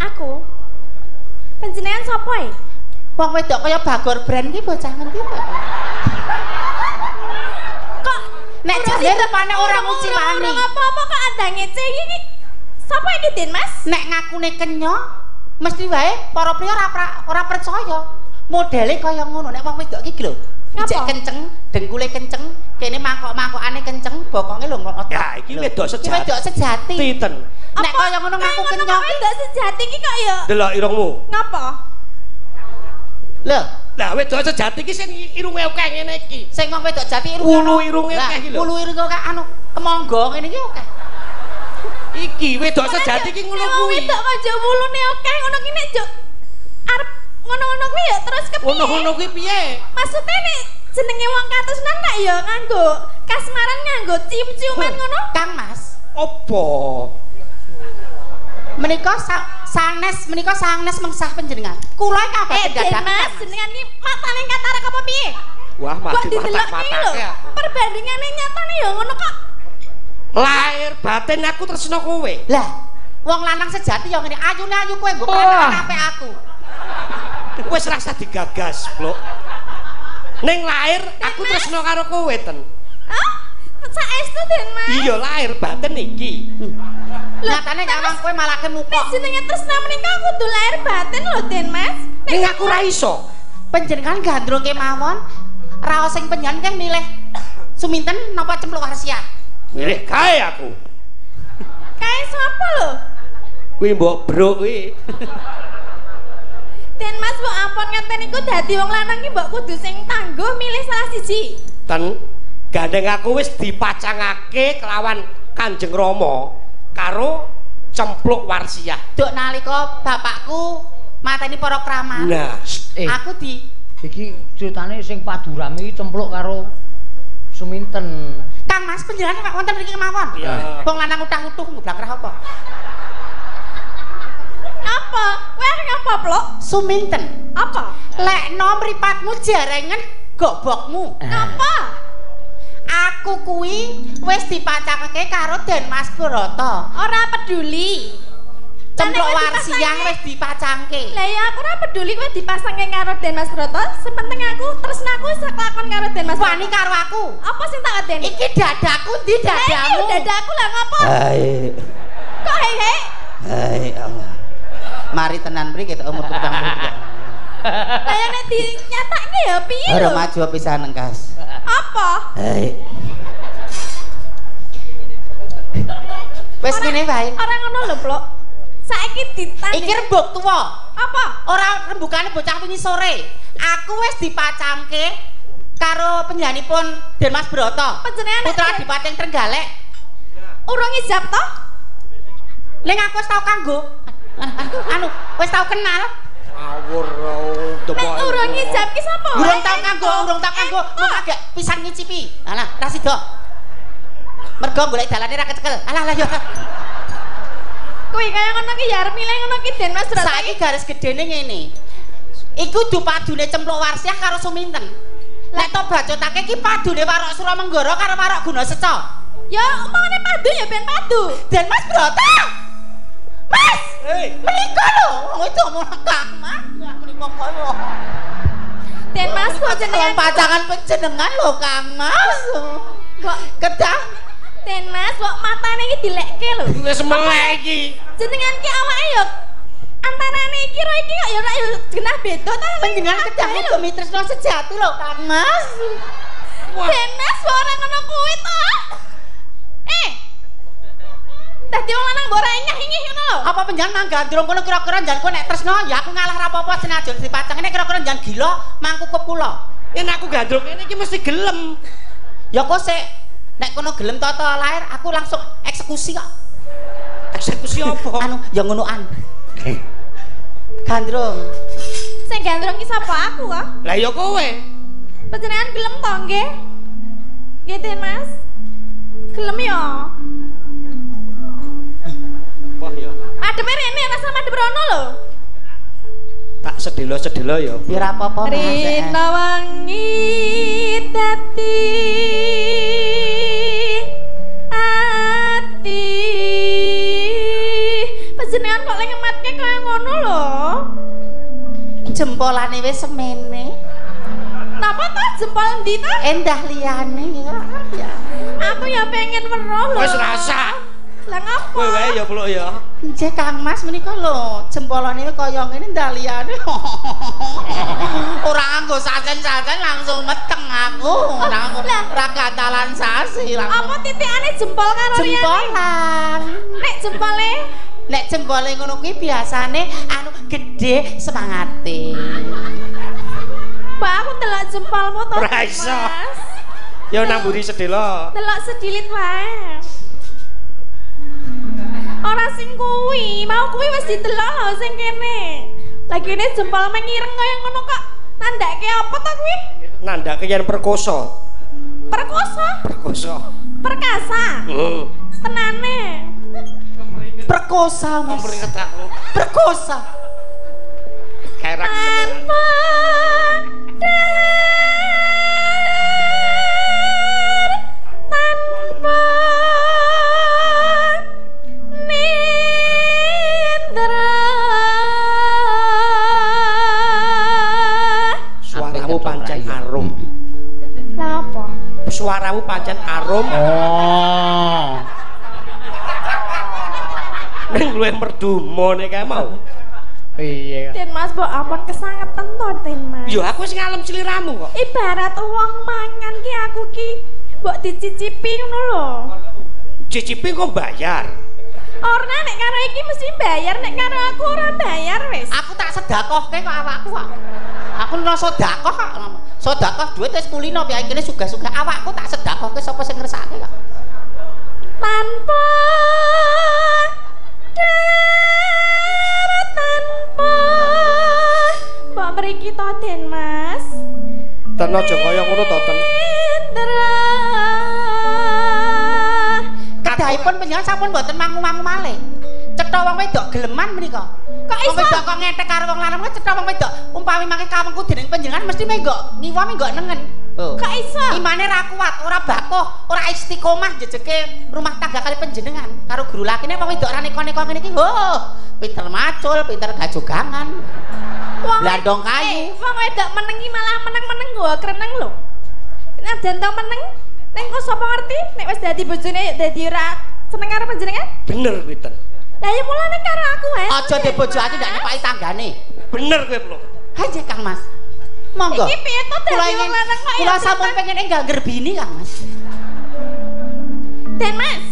Aku. Panjenengan sapa e? Wong wedok kaya Bagor Brand ki bocah ngendi to? Kok nek jane rupane ora nguciwani. Ora apa-apa kok ada ngece iki. Sapa iki Den Mas? Nek ngakune kenya mesti wae para priya ora percaya. Modele kaya ngono nek wong wedok iki lho. Ijek kenceng, dengkule kenceng, kene mangkok-mangkokane kenceng, bokonge lho ngono. Ya iki wedok sejati. Iki wedok sejati. Titen. Nek kaya ngono ngaku kenya. Wedok sejati iki kok ya. Delok irungmu. Ngapa? Lho, lah wedok sejati iki sing irunge akeh ngene iki. Sing wong wedok jati irunge. Wulu irunge akeh iki lho. Wulu irunge akeh anu kemangga ngene iki akeh. Iki wedok sejati iki ngono kuwi. Wedok kok njuk wulune akeh ngono ki nek njuk arep ngono-ngono kuwi ya terus kepiye? Ngono-ngono kuwi piye? Maksude nek jenenge wong katresnan lak ya nganggo kasmaran nganggo cium-ciuman ngono. Kang Mas, opo? Menika sanes menika sanes mengsah panjenengan. Kula kabeh dadakan. Mas, jenengan iki matane katarak apa piye? Wah, mati mata-matake. Perbandingane nyatane ya ngono kok. Lahir batin aku tresno kowe. Lah, wong lanang sejati ya ngene, ayune ayu kowe nggo pranatan apik aku. Wis rasa digagas, Blok. Ning lahir aku tresno karo kowe, Ten. Hah? Saestu Den, Mas? Iya, lahir batin iki. Nyatane nyawang kowe malahke mukok. Nek jenenge tresna menika kudu lahir batin lho, Den, Mas. Ning aku ora iso. Panjenengan gandrung kemawon, raos sing panjenengan keh milih Suminten napa Cempluk Warsiah? Milih kae aku. Kae sapa lho? Kuwi mbok bruk kuwi. Den Mas mbok ampun ngenten niku dadi wong lanang ki mbok kudu sing tangguh milih salah siji. Ten gandeng aku wis dipacangake kelawan Kanjeng Rama karo Cempluk Warsiah. Duk nalika bapakku mateni para kramat. Nah, aku di iki critane sing padurame iki Cempluk karo Suminten. Kang Mas panjenengan wonten mriki kemawon. Wong lanang utah-utuh nglangkrah apa? Apa? Kowe arep ngapa, Plok? Suminten. Apa? Lekno mripatmu jarengen gobokmu. Ngapa? Aku kuwi wis dipacangake karo Den Mas Broto. Ora peduli. Cempluk Warsiah wis dipacangke. Lah ya aku ora peduli kowe dipasangke karo Den Mas Broto, sepenting aku tresnaku iso kelakon karo Den Mas Broto. Wani karo aku. Apa sing tak wedeni? Iki dadaku ndi dadamu? Lah dadaku lah ngopo? Hai. Kok hei hei? Hai Allah. Mari tenan mriki ketok umur 40. Lah ya nek dinyatake ya piye lho? Ora maju pisan engkas. Apa? Hei. Wis ngene wae. Ora ngono lho, Plok. Saiki ditanding. Iki rembug tuwa. Apa? Ora rembugane bocah wingi sore. Aku wis dipacangke karo panjenenganipun Den Mas Broto. Panjenengan putra Adipati Trenggalek. Urung ijab to? Ning aku wis tau kanggo. Anu, wis tau kenal. Ngawur nek urung ijab ki sapa? Urung tau kanggo, urung tau kanggo. Mung agak pisan ngicipi. Alah, ra sida. Mergo golek dalane ra kecekel. Alah lah yo. Kuwi kaya ngono ki ya arep milih ngono ki Den Mas Broto. Saiki garis gedene ngene. Iku du padune Cempluk Warsiah karo Suminten. Nek to bacotake ki padune Warok Suramenggara karo Warok Gunaseca. Ya umpamane padu ya ben padu. Den Mas Broto. Mas. Hei. Menika lho, wong itu omong Kang Mas. Menika koyo. Den Mas kok jenengan pacangan panjenengan lho Kang Mas. Kok kedah Den Mas kok matane iki dilekke lho. Wis melek iki. Jenengan ki awake ya antarane iki ro iki kok ya ora ya genah beda ta. Panjenengan kedah demi tresno sejati lho Kang Mas. Den Mas ora ngono kuwi to. Dadi wong lanang mbok ora ingah-ingih ngono lho. Apa panjenengan nang gandrung kono kira-kira njan kowe nek tresno ya aku ngalah ra apa-apa senajan dipacang nek kira-kira njan gila mangkukup kula. Yen aku gandrung kene iki mesti gelem. Ya kok sik nek kono gelem tata lahir aku langsung eksekusi kok. Eksekusi apa? Anu ya ngonoan. Gandrung. Sing gandrung ki sapa aku kok? Lah ya kowe. Panjenengan gelem to nggih? Nggih Den Mas. Gelem ya? Wah ya. Madhepe rene ora sama madhep rono lho. Tak sedelo-sedelo ya. Ya ora apa-apa Mas. Rina wangi dadi ati. Panjenengan kok lek ngematke kaya ngono lho. Jempolane wis semene. Napa ta jempol endi ta? Endah liyane ya. Aku ya pengen weruh lho. Wis rasa. Lah ngapa? Kowe wae ya Pluk ya. Nggih Kang Mas menika lho, jempolane kaya ngene endah liyane. Ora nganggo sasen-sasen langsung meteng aku. Ora ora katalan sasi langsung. Apa titikane jempol karo liyane? Jempolan. Nek jempole? Nek jempole ngono kuwi biasane anu gedhe semangate. Mbak aku delok jempolmu to. Ora iso. Mas. Ya nang mburi sedelo. Delok sedilit wae. Ora sing kuwi, mau kuwi wis didelok lho sing kene. Lagi ini jempol mengireng kaya ngono kok. Nandake apa to kuwi? Nandake yen perkosa. Perkosa? Perkosa. Perkasa. Heeh. Tenane. Perkosa Mas. Kemringet aku. Perkosa. Kerak. Tanpa dar, tanpa nindra. Suaramu pancen arum. Lah apa? Suaramu pancen arum. Oh. Ning luwih merdu mone kae mau. Iya. Den Mas mbok ampun kesangetan to Den Mas. Ya aku wis ngalem sliramu kok. Ibarat wong mangan ki aku ki mbok dicicipi ngono lho. Cicipi kok bayar? Ora nek karo iki mesti bayar, nek karo aku ora bayar wis. Aku tak sedakohke kok awakku kok. Aku no sedekah kok. Sedekah duit wis kulino piye kene sugih-sugih awakku tak sedakohke sapa sing ngersake kok. Tanpa dar, tanpa mbok mriki to Den Mas. Ten aja kaya ngono to ten. Kedahipun panjenengan sampun mboten mangu-mangu malih. Cetha wong wedok geleman menika. Kok Wong iso? wedok kok ngetek karo wong lanang kuwi cetha wong wedok umpami mangke kawengku dening panjenengan mesti menggok ngiwa menggok nengen. Oh. Kok iso? Imane ra kuat, ora bakoh, ora istiqomah jejeke rumah tangga kali panjenengan karo guru lakine wong wedok ora neko-neko ngene iki. Oh, pinter macul, pinter gajogangan. Wong Blandong kayu. Wong wedok menengi malah meneng-meneng nggo kreneng lho. Najan to meneng, ning kok sapa ngerti nek wis dadi bojone ya dadi ora seneng karo panjenengan? Bener kuwi ten. Lah ya mulane karo aku wae. Aja de bojo ati ndak nyepaki tanggane. Bener kowe, Pluk. Ha nggih Kang Mas. Monggo. Iki piye to Kula dadi wong ingin lanang kok kula ya sampun pengen enggal nggerbini Kang Mas. Den Mas.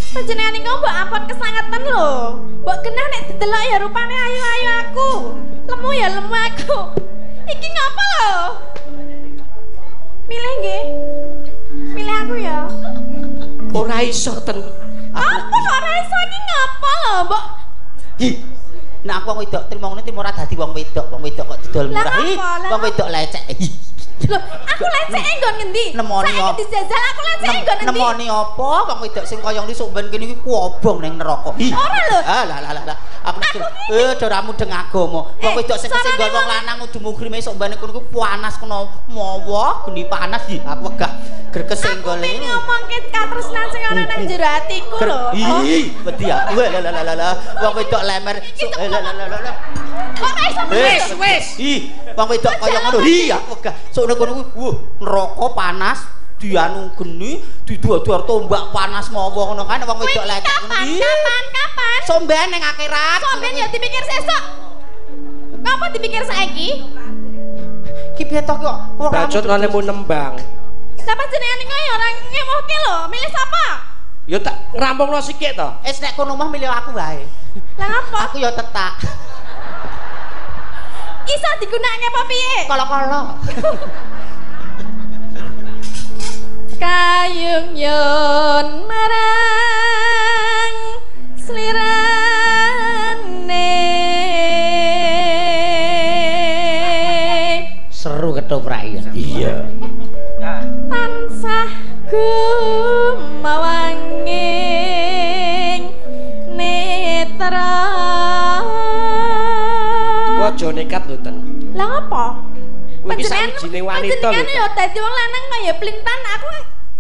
Panjenengan niku mbok ampun kesangetan lho. Mbok genah nek didelok ya rupane ayu-ayu aku. Lemu ya lemu aku. Iki ngapa lho? Milih nggih. Milih aku ya. Ora iso ten. Apa kok ora iso iki ngapa lho, Mbok? Hi. Nek aku wong wedok trimo ngono trimo ora dadi wong wedok, wong wedok kok didol Lah murah. Hi, ngapa? Lah wong wedok lecek. Hi. Lho, aku leceke nggon ngendi? Nemoni Saiki dijajal aku leceke nggon ngendi? Nemoni apa wong wedok sing kaya ngene sok ben kene iki kuobong ning neraka. Hi. Ora lho. Ah lah lah lah. Aku Aku ora mudeng agama. Wong Eh, wedok sing sarane kesenggol wong wong- lanang kudu mugrime sok ben kono kuwi panas kena mawa geni panas. Hi, aku wegah greges Aku senggol pengen ngomongke katresnan sing ana nang jero atiku lho. Ih, wedi aku. Lah lah lah lah. Wong wedok lemer. Lah lah lah lah. Kok ora iso Wis, wis. Ih, wong wedok kaya ngono. Hi, aku wegah. Sok kono kuwi, wuh, neraka panas, dianu geni, diduar-duar tombak panas mawa ngono kan wong Kuwi wedok lecek ngono. kapan? Ih, Kapan? Kapan? Somben ning akhirat. Somben ya dipikir sesuk. Ngapa dipikir saiki? Ki piye to kok? Wong Bacut lemu nembang. Lah panjenengan niku ya ora ngemohke lho, milih sapa? Ya tak ngrampungno sikik to. Wis nek kono mah milih aku wae. Lah ngapa? Aku ya tetak. Iso digunakne apa piye? Kala-kala. Kayung yun marang slirane. Iya. Tansah gumawanging netra. Aja nekat lho, Ten. Lah ngapa? Kowe iki sawijine wanita lho. Panjenengan ya dadi wong lanang kaya plintan aku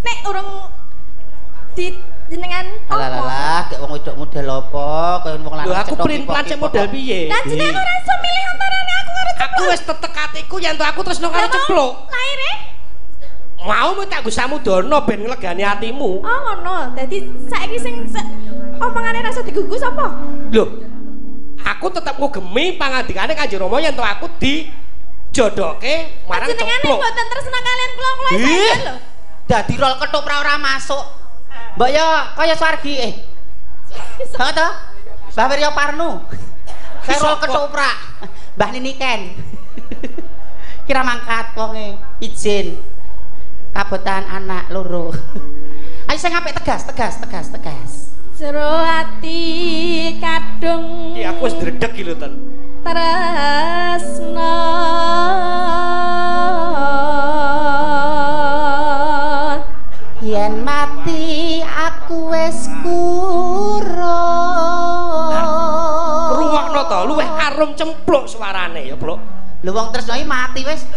nek urung di jenengan apa? Alah, gek wong wedok model apa? Kaya wong lanang. Lho aku plintan cek model piye? Lah jenengan ora iso milih antarane aku karo Ceplok. Aku wis tetek atiku yen to aku tresno karo Ceplok. Laire? Mau tak nggo samudana ben nglegani atimu. Oh ngono. Dadi saiki sing omongane rasa digugu sapa? Lho, aku tetep ngugemi pangandikane Kanjeng Rama yen to aku dijodohke marang Ceplok. Panjenengane mboten tresna kalian kula kula saiki lho. Dadi rol ketoprak ora masuk. Mbok yo kaya swargi eh. Ha to? Mbah Wirya Parnu. Kaya rol ketoprak. Mbah Niniken. Kira mangkat wonge izin. Kabotan anak loro. Ayo sing apik tegas tegas tegas tegas. Jero ati kadung. Iki aku wis dredeg iki lho, Ten. Tresna. Yen mati aku wis kuro. Rungokno to, luwih arum cempluk suarane ya, Blok. Lho wong tresno iki mati wis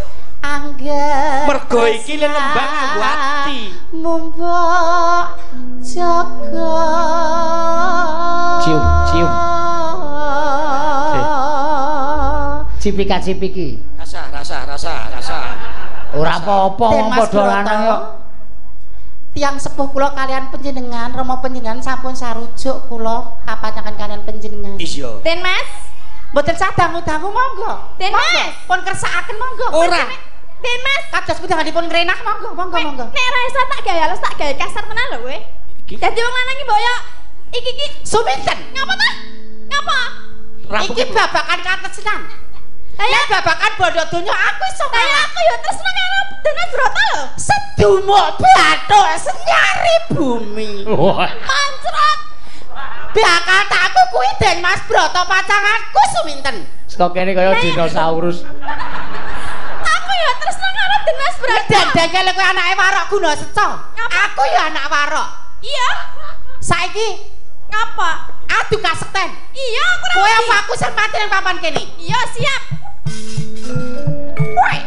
angger. Mergo iki lelembang nganggo ati. Mumbok jaga. Cium, cium. Cipika-cipiki. Rasa, rasa, rasa, rasa. Ora apa-apa wong padha lanang kok. Tiang sepuh kula kalian panjenengan, Rama panjenengan sampun sarujuk kula kapanjangan kalian panjenengan. Iya. Den Mas, mboten sadangu-dangu monggo. Den Mas, pun kersakaken monggo. Ora. Den Mas, kados pundi dipun ngrenah monggo, monggo, monggo. Nek ora iso tak gawe halus, tak gawe kasar tenan lho kowe. Dadi wong lanang iki mbok yo iki iki suminten. Ngapa ta? Ngapa? Iki babakan katresnan. Nek babakan bondo donya aku iso. Kaya aku ya tresna karo Den Mas Broto lho. Sedumuk bathuk senyari bumi. Pancrot. Bakal takku kuwi Den Mas Broto pacanganku suminten. Saka kene kaya dinosaurus. Aku ya tresna karo Den Mas Broto. Dandang kowe anake warok guna seca. Aku ya anak warok. Iya. Saiki ngapa? Adu kasekten. Iya, aku ora. Kowe apa aku sing mati nang papan kene? Iya, siap. Woi.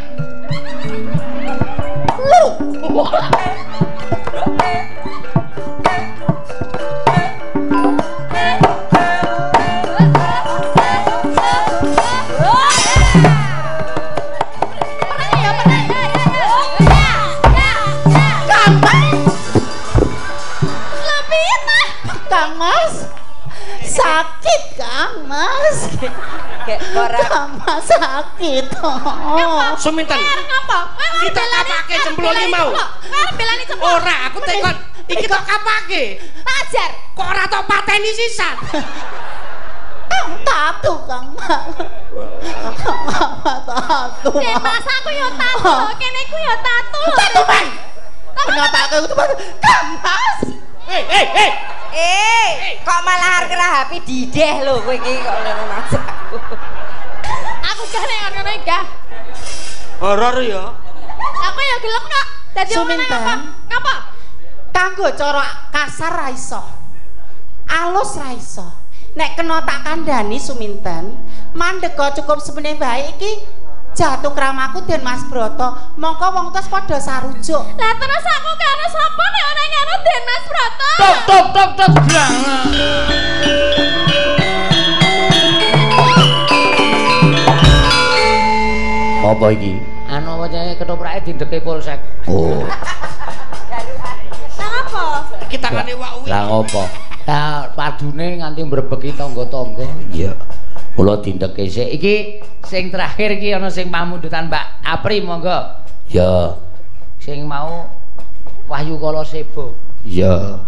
Lu. Kang Mas sakit, Kang Mas. Kang Mas sakit. Suminten. Ngapa? Kita kapake cemplung iki mau. Kowe belani cemplung. Ora, aku tekon iki tok kapake. Tak ajar. Kok ora tok pateni sisan. Tatu, Kang Mas. Tatu. Den Mas aku yo tatu. Kene ku yo tatu. Tatu, Man. Kenapa aku Kang Mas? Hei. Kok malah arep ngrahapi dideh lho kowe iki kok ngono Mas aku. Aku gak nek ngono iki gak. Horor ya. Aku ya gelem kok. Dadi wong apa? Ngapa? Kanggo cara kasar ra iso. Alus ra iso. Nek kena tak kandhani suminten, mandeka cukup semene wae iki jatuh kramaku Den Mas Broto, mongko wong tos padha sarujuk. Lah terus aku karo sapa nek ora karo Den Mas Broto? Tok tok tok tok. Apa iki? Anu apa jenenge ketoprake dindeke polsek. Oh. Lah apa? Iki tangane wak kuwi. Lah ngopo? Lah padune nganti mbrebeki tangga-tangga. Iya. Kula dindeke sik. Iki sing terakhir iki ana sing pamundutan Mbak Apri monggo. Ya. Sing mau Wahyu Kala Sebo. Iya.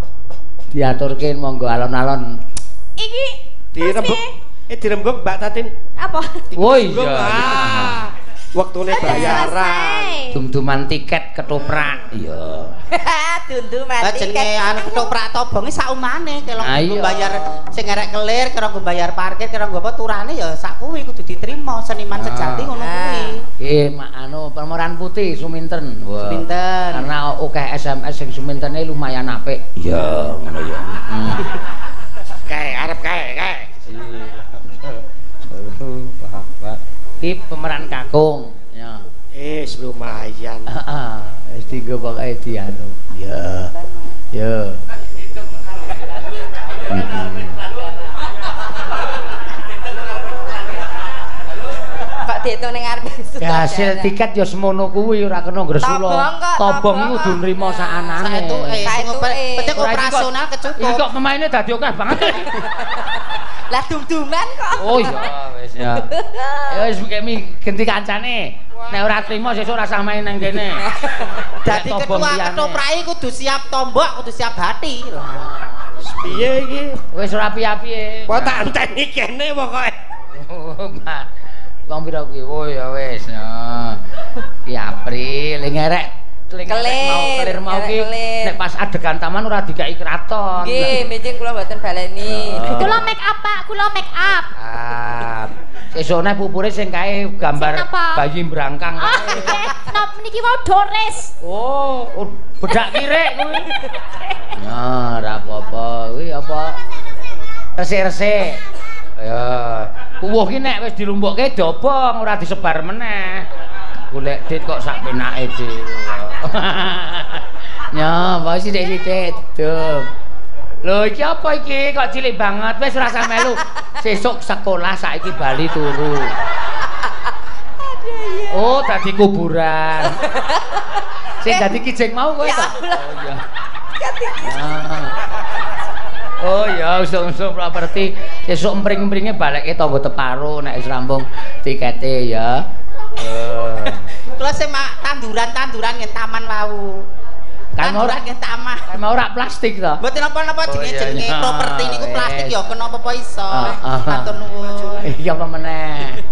Diaturke monggo alon-alon. Iki dirembuk. Dirembuk Mbak Tatin. Apa? Oh iya. Wektune bayaran. Dum-duman tiket ketoprak. Iya. Dum-duman tiket. Jenenge anu ketoprak tobonge saumane kelong nggo bayar sing ngerek kelir, kira nggo bayar parkir, kira nggo apa turane ya sak kuwi kudu diterima seniman sejati ngono kuwi. Nggih, mak anu Pemeran putih Suminten. Wah. Suminten. Karena akeh SMS sing Sumintene lumayan apik. Iya, ngono ya. Kae arep kae, kae. Iki pemeran kakung. Ya. Wis lumayan. Heeh, wis dienggo pokoke dianu. Ya. Ya. Kok diitung ning ngarepe sutradara. Hasil tiket ya semono kuwi ora kena gresula. Tobong iku kudu nrimo saanane. Saetuke penting operasional kecukup. Iki kok pemainnya dadi akeh banget. Lah dum-duman kok. Oh iya wis ya. Ya wis genti kancane. Nek ora trimo sesuk ora usah main nang kene. Dadi ketua ketoprake kudu siap tombok, kudu siap hati. Piye iki? Wis ora piye-piye. Kok tak enteni kene pokoke. Wong pira kuwi? Oh ya wis. Ki April ngerek kelir mau ki nek pas adegan taman ora dikai kraton. Nggih, benjing kula mboten baleni. Kula make up, Pak, kula make up. Ah. Sesone pupure sing kae gambar bayi brangkang kae. Nggih, nop niki wau Doris. Oh, bedak kirik kuwi. Ya, ora apa-apa. Kuwi apa? Resik-resik. Ya, kuwuh ki nek wis dilumpukke diobong ora disebar meneh. Golek dit kok sak penake dhewe. Ya, wae sithik-sithik dum. Lho iki apa iki kok cilik banget wis ora usah melu. Sesuk sekolah saiki bali turu. Aduh iya. Oh, dadi kuburan. Sing dadi kijing mau kowe to? Oh iya. Oh iya, usung-usung properti. Sesuk empring-empringe balekke tangga teparo nek wis rampung tikete ya. Kula sing tanduran-tanduran ngen taman wau. Tanduran ngen taman. Kan mau ora plastik to? Mboten napa-napa jenenge properti niku plastik ya kena apa-apa iso. Matur nuwun. Iya apa meneh?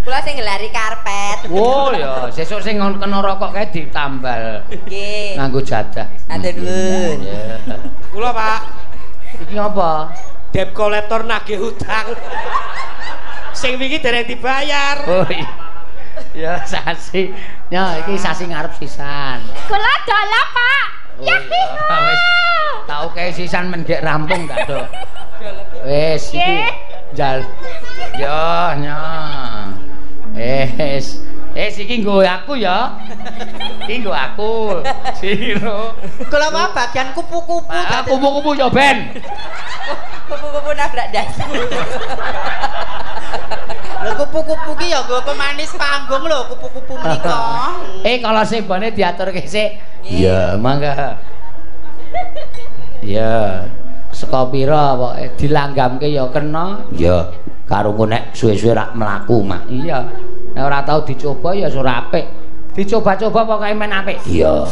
Kula sing ngelari karpet. Oh ya, sesuk sing kena rokok kae ditambal. Nggih. Nganggo jadah. Matur nuwun. Kula, Pak. Iki apa? Debt collector nagih hutang. Sing wingi dereng dibayar. Oh iya. Ya sasi. Ya iki sasi ngarep sisan. Kula dalah, Pak. Ya wis. Tau kae sisan mendhek rampung tak do. Wis iki jal. Yo nya. Wis. Wis iki nggo aku ya. Iki nggo aku. Siro. Kula wae bagian kupu-kupu. Kupu-kupu ya ben. Kupu-kupu nabrak dasu. Lho kupu-kupu ki ya nggo pemanis panggung lho kupu-kupu menika. Kalau sembone diaturke sik. Iya, mangga. Iya. Saka pira pokoke dilanggamke ya kena. Iya. Karo engko nek suwe-suwe rak mlaku, Mak. Iya. Nek ora tau dicoba ya ora apik. Dicoba-coba pokoke men apik. Iya.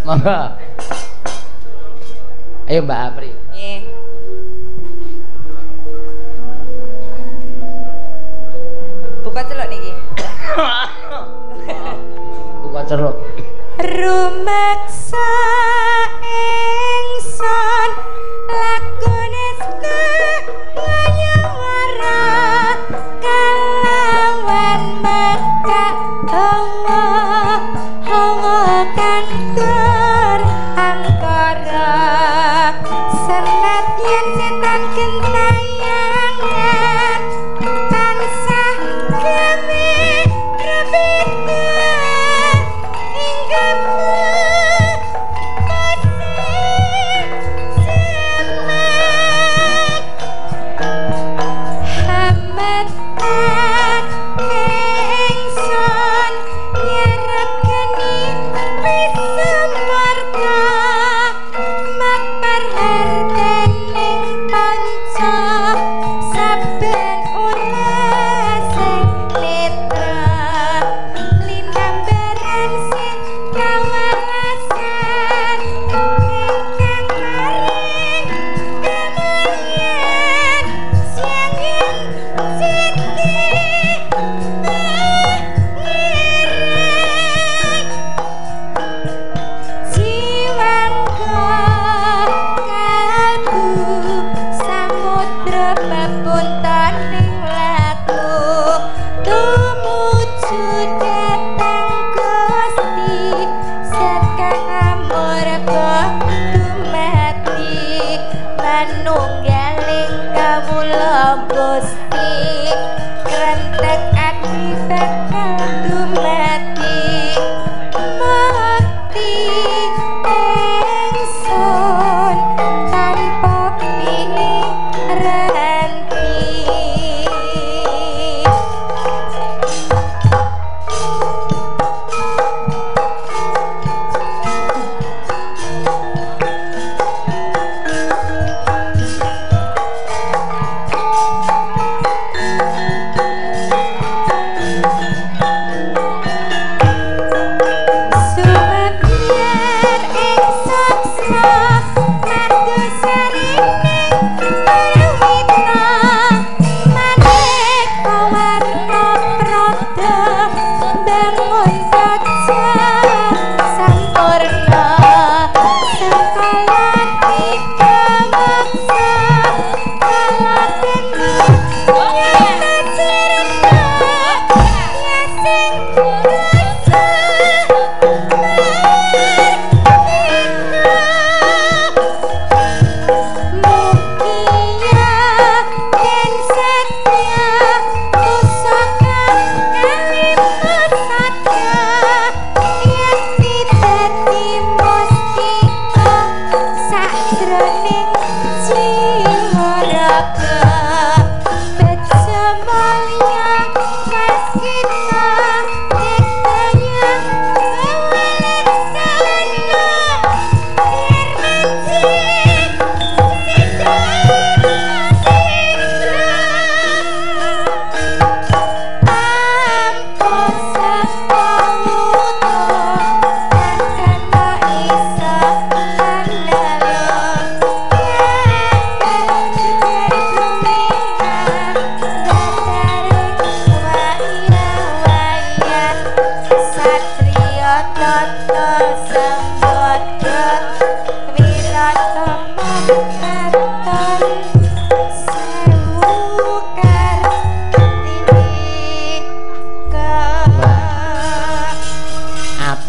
Mangga. Ayo Mbak Apri. Nggih. Buka celuk niki. Buka celuk. Rumeksa ingsun lakone nganyawara kalawan mekak hawa hawa kang tur angkara senadyan setan gentayangan tansah gawe rebeta hingga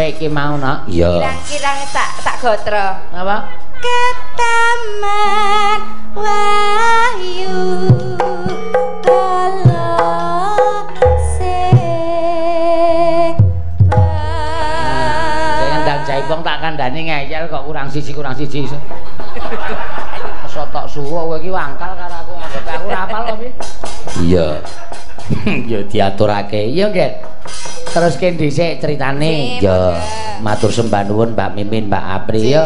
apik ki mau no. Iya. Kirang-kirang sak gotra. Apa? Ketaman wahyu kala sing Saya ndang jaipong tak kandhani ngeyel kok kurang siji iso. Iso tok suwo kowe iki wangkal karo aku, anggap aku ora hafal kok piye. Iya. Ya diaturake. Iya, Nggih. Teruske dhisik critane. Ya, matur sembah nuwun Mbak Mimin, Mbak Apri ya.